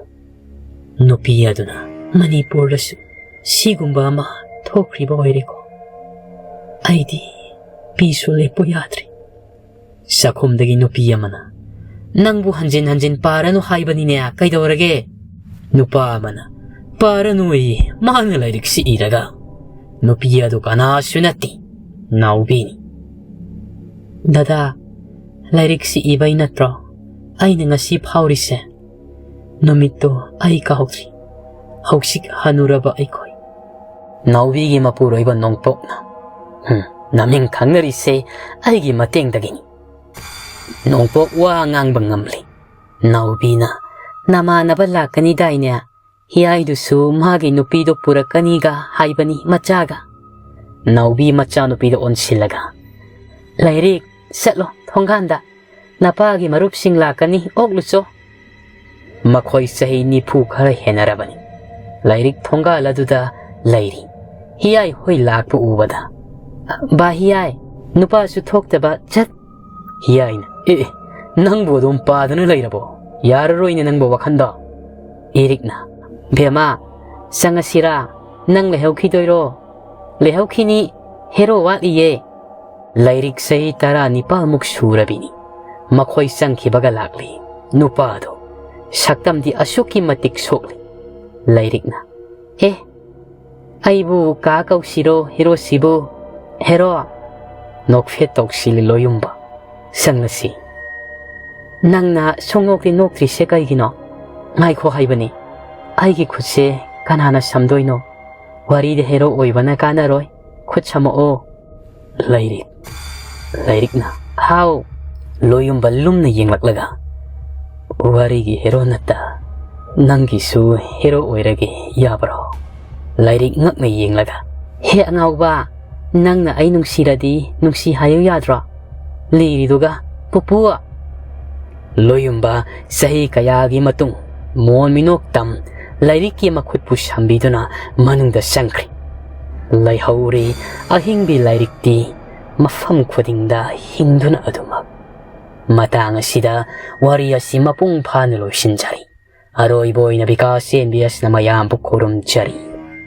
ꯅꯨꯄꯤ ꯑꯗꯨꯅ, "ꯃꯅꯤꯄꯨꯔꯗꯁꯨ ꯁꯤꯒꯨꯝꯕ ꯑꯃ ꯊꯣꯛꯈ꯭ꯔꯤꯕ ꯑꯣꯏꯔꯦꯀꯣ꯫ ꯑꯩꯗꯤ ꯄꯤꯁꯨ ꯂꯦꯞꯄꯨ ꯌꯥꯗ꯭ꯔꯤ"꯫ ꯆꯥꯛꯈꯨꯝꯗꯒꯤ ꯅꯨꯄꯤ ꯑꯃꯅ, "ꯅꯪꯕꯨ ꯍꯟꯖꯤꯟ ꯍꯟꯖꯤꯟ ꯄꯥꯔꯅꯨ ꯍꯥꯏꯕꯅꯤꯅꯦ, ꯀꯩꯗꯧꯔꯒꯦ?" ꯅꯨꯄꯥ ꯑꯃꯅ, "ꯄꯥꯔꯅꯨꯌꯦ, ꯃꯥꯅ ꯂꯥꯏꯔꯤꯛꯁꯤ ꯏꯔꯒ"꯫ ꯅꯨꯄꯤ ꯑꯗꯨ ꯀꯅꯥꯁꯨ ꯅꯠꯇꯦ, ꯅꯥꯎꯕꯤꯅꯤ꯫ "ꯗꯗꯥ, ꯂꯥꯏꯔꯤꯛꯁꯤ ꯏꯕꯩ ꯅꯠꯇ꯭ꯔꯣ ꯑꯩꯅ ꯉꯁꯤ ꯐꯥꯎꯔꯤꯁꯦ? ꯅꯨꯃꯤꯠꯇꯣ ꯑꯩ ꯀꯥꯎꯗ꯭ꯔꯤ꯫ ꯍꯧꯖꯤꯛ ꯍꯅꯨꯔꯕ ꯑꯩꯈꯣꯏ꯫ ꯅꯥꯎꯕꯤꯒꯤ ꯃꯄꯨꯔꯣꯏꯕ ꯅꯣꯡꯄꯣꯛꯅ, "ꯍꯨꯝ, ꯅꯃꯤꯡ ꯈꯪꯅꯔꯤꯁꯦ ꯑꯩꯒꯤ ꯃꯇꯦꯡꯗꯒꯤꯅꯤ꯫" ꯅꯣꯡꯄꯣꯛ ꯋꯥ ꯉꯥꯡꯕ ꯉꯝꯂꯤ꯫ ꯅꯥꯎꯕꯤꯅ, "ꯅꯃꯥꯟꯅꯕ ꯂꯥꯛꯀꯅꯤꯗꯥꯏꯅꯦ? ꯍꯤꯌꯥꯏꯗꯨꯁꯨ ꯃꯥꯒꯤ ꯅꯨꯄꯤꯗꯣ ꯄꯨꯔꯛꯀꯅꯤꯒ ꯍꯥꯏꯕꯅꯤ ꯃꯆꯥꯒ꯫" ꯅꯥꯎꯕꯤ ꯃꯆꯥꯅꯨꯄꯤꯗ ꯑꯣꯟꯁꯤꯜꯂꯒ, "ꯂꯥꯏꯔꯤꯛ, ꯆꯠꯂꯣ ꯊꯣꯡꯒꯥꯟꯗ꯫ ꯅꯄꯥꯒꯤ ꯃꯔꯨꯞꯁꯤꯡ ꯂꯥꯛꯀꯅꯤ, ꯑꯣꯛꯂꯨꯆꯣ꯫" ꯃꯈꯣꯏ ꯆꯍꯤ ꯅꯤꯐꯨ ꯈꯔ ꯍꯦꯟꯅꯔꯕꯅꯤ꯫ ꯂꯥꯏꯔꯤꯛ ꯊꯣꯡꯒꯥꯜ ꯑꯗꯨꯗ ꯂꯩꯔꯤ꯫ ꯍꯤꯌꯥꯏ ꯍꯣꯏ ꯂꯥꯛꯄ ꯎꯕꯗ, "ꯕꯥ ꯍꯤꯌꯥꯏ, ꯅꯨꯄꯥꯁꯨ ꯊꯣꯛꯇꯕ, ꯆꯠ!" ꯍꯤꯌꯥꯏꯅ, "ꯑꯦ, ꯑꯦ, ꯅꯪꯕꯨ ꯑꯗꯨꯝ ꯄꯥꯗꯨꯅ ꯂꯩꯔꯕꯣ? ꯌꯥꯔꯔꯣꯏꯅꯦ ꯅꯪꯕꯨ ꯋꯥꯈꯟꯗꯣ꯫" ꯏꯔꯤꯛꯅ, "ꯕꯦꯝꯃ, ꯆꯪꯉꯁꯤꯔꯥ? ꯅꯪ ꯂꯩꯍꯧꯈꯤꯗꯣꯏꯔꯣ?" "ꯂꯩꯍꯧꯈꯤꯅꯤ, ꯍꯦꯔꯣ ꯋꯥꯠꯂꯤꯌꯦ꯫" ꯂꯥꯏꯔꯤꯛ ꯆꯍꯤ ꯇꯔꯥꯅꯤꯄꯥꯜꯃꯨꯛ ꯁꯨꯔꯕꯤꯅꯤ꯫ ꯃꯈꯣꯏ ꯆꯪꯈꯤꯕꯒ ꯂꯥꯛꯂꯤ ꯅꯨꯄꯥꯗꯣ꯫ ꯁꯛꯇꯝꯗꯤ ꯑꯁꯨꯛꯀꯤ ꯃꯇꯤꯛ ꯁꯣꯛꯂꯤ꯫ ꯂꯥꯏꯔꯤꯛꯅ, "ꯑꯦ, ꯑꯩꯕꯨ ꯀꯥ ꯀꯧꯁꯤꯔꯣ ꯍꯦꯔꯣꯁꯤꯕꯨ? ꯍꯦꯔꯣ?" ꯅꯣꯛꯐꯦꯠ ꯇꯧꯁꯤꯜꯂꯤ ꯂꯣꯌꯨꯝꯕ꯫ "ꯆꯪꯂꯁꯤ꯫" "ꯅꯪꯅ ꯁꯨꯡꯅꯣꯛꯇꯤ ꯅꯣꯛꯇ꯭ꯔꯤꯁꯦ ꯀꯩꯒꯤꯅꯣ? ꯉꯥꯏꯈꯣ ꯍꯥꯏꯕꯅꯤ, ꯑꯩꯒꯤ ꯈꯨꯠꯁꯦ ꯀꯅꯥꯅ ꯁꯝꯗꯣꯏꯅꯣ? ꯋꯥꯔꯤꯗ ꯍꯦꯔꯣ ꯑꯣꯏꯕꯅ ꯀꯥꯟꯅꯔꯣꯏ꯫ ꯈꯨꯠ ꯁꯝꯃꯛꯑꯣ꯫" ꯂꯥꯏꯔꯤꯛ, ꯂꯥꯏꯔꯤꯛꯅ, "ꯍꯥꯎ꯫" ꯂꯣꯌꯨꯝꯕ ꯂꯨꯝꯅ ꯌꯦꯡꯂꯛꯂꯒ, "ꯋꯥꯔꯤꯒꯤ ꯍꯦꯔꯣ ꯅꯠꯇ, ꯅꯪꯒꯤꯁꯨ ꯍꯦꯔꯣ ꯑꯣꯏꯔꯒꯦ ꯌꯥꯕ꯭ꯔꯣ?" ꯂꯥꯏꯔꯤꯛ ꯉꯛꯅ ꯌꯦꯡꯂꯒ, "ꯍꯦ ꯑꯉꯥꯎꯕ, ꯅꯪꯅ ꯑꯩ ꯅꯨꯡꯁꯤꯔꯗꯤ ꯅꯨꯡꯁꯤ ꯍꯥꯏꯌꯨ ꯌꯥꯗ꯭ꯔꯣ? ꯂꯤꯔꯤꯗꯨꯒ, ꯄꯨꯄꯨ!" ꯂꯣꯌꯨꯝꯕ ꯆꯍꯤ ꯀꯌꯥꯒꯤ ꯃꯇꯨꯡ ꯃꯣꯟ ꯃꯤꯅꯣꯛ ꯇꯝ ꯂꯥꯏꯔꯤꯛꯀꯤ ꯃꯈꯨꯠꯄꯨ ꯁꯝꯕꯤꯗꯨꯅ ꯃꯅꯨꯡꯗ ꯆꯪꯈ꯭ꯔꯦ꯫ ꯂꯩꯍꯧꯔꯤ ꯑꯍꯤꯡꯕꯤ ꯂꯥꯏꯔꯤꯛꯇꯤ ꯃꯐꯝ ꯈꯨꯗꯤꯡꯗ ꯍꯤꯡꯗꯨꯅ ꯑꯗꯨꯃꯛ꯫ ꯃꯇꯥꯡ ꯑꯁꯤꯗ ꯋꯥꯔꯤ ꯑꯁꯤ ꯃꯄꯨꯡ ꯐꯥꯅ ꯂꯣꯏꯁꯤꯟꯖꯔꯤ꯫ ꯑꯔꯣꯏꯕ ꯑꯣꯏꯅ ꯕꯤꯀꯥꯁ ꯑꯦꯝ ꯕꯤ ꯑꯦꯁꯅ ꯃꯌꯥꯝꯕꯨ ꯈꯨꯔꯨꯝꯖꯔꯤ꯫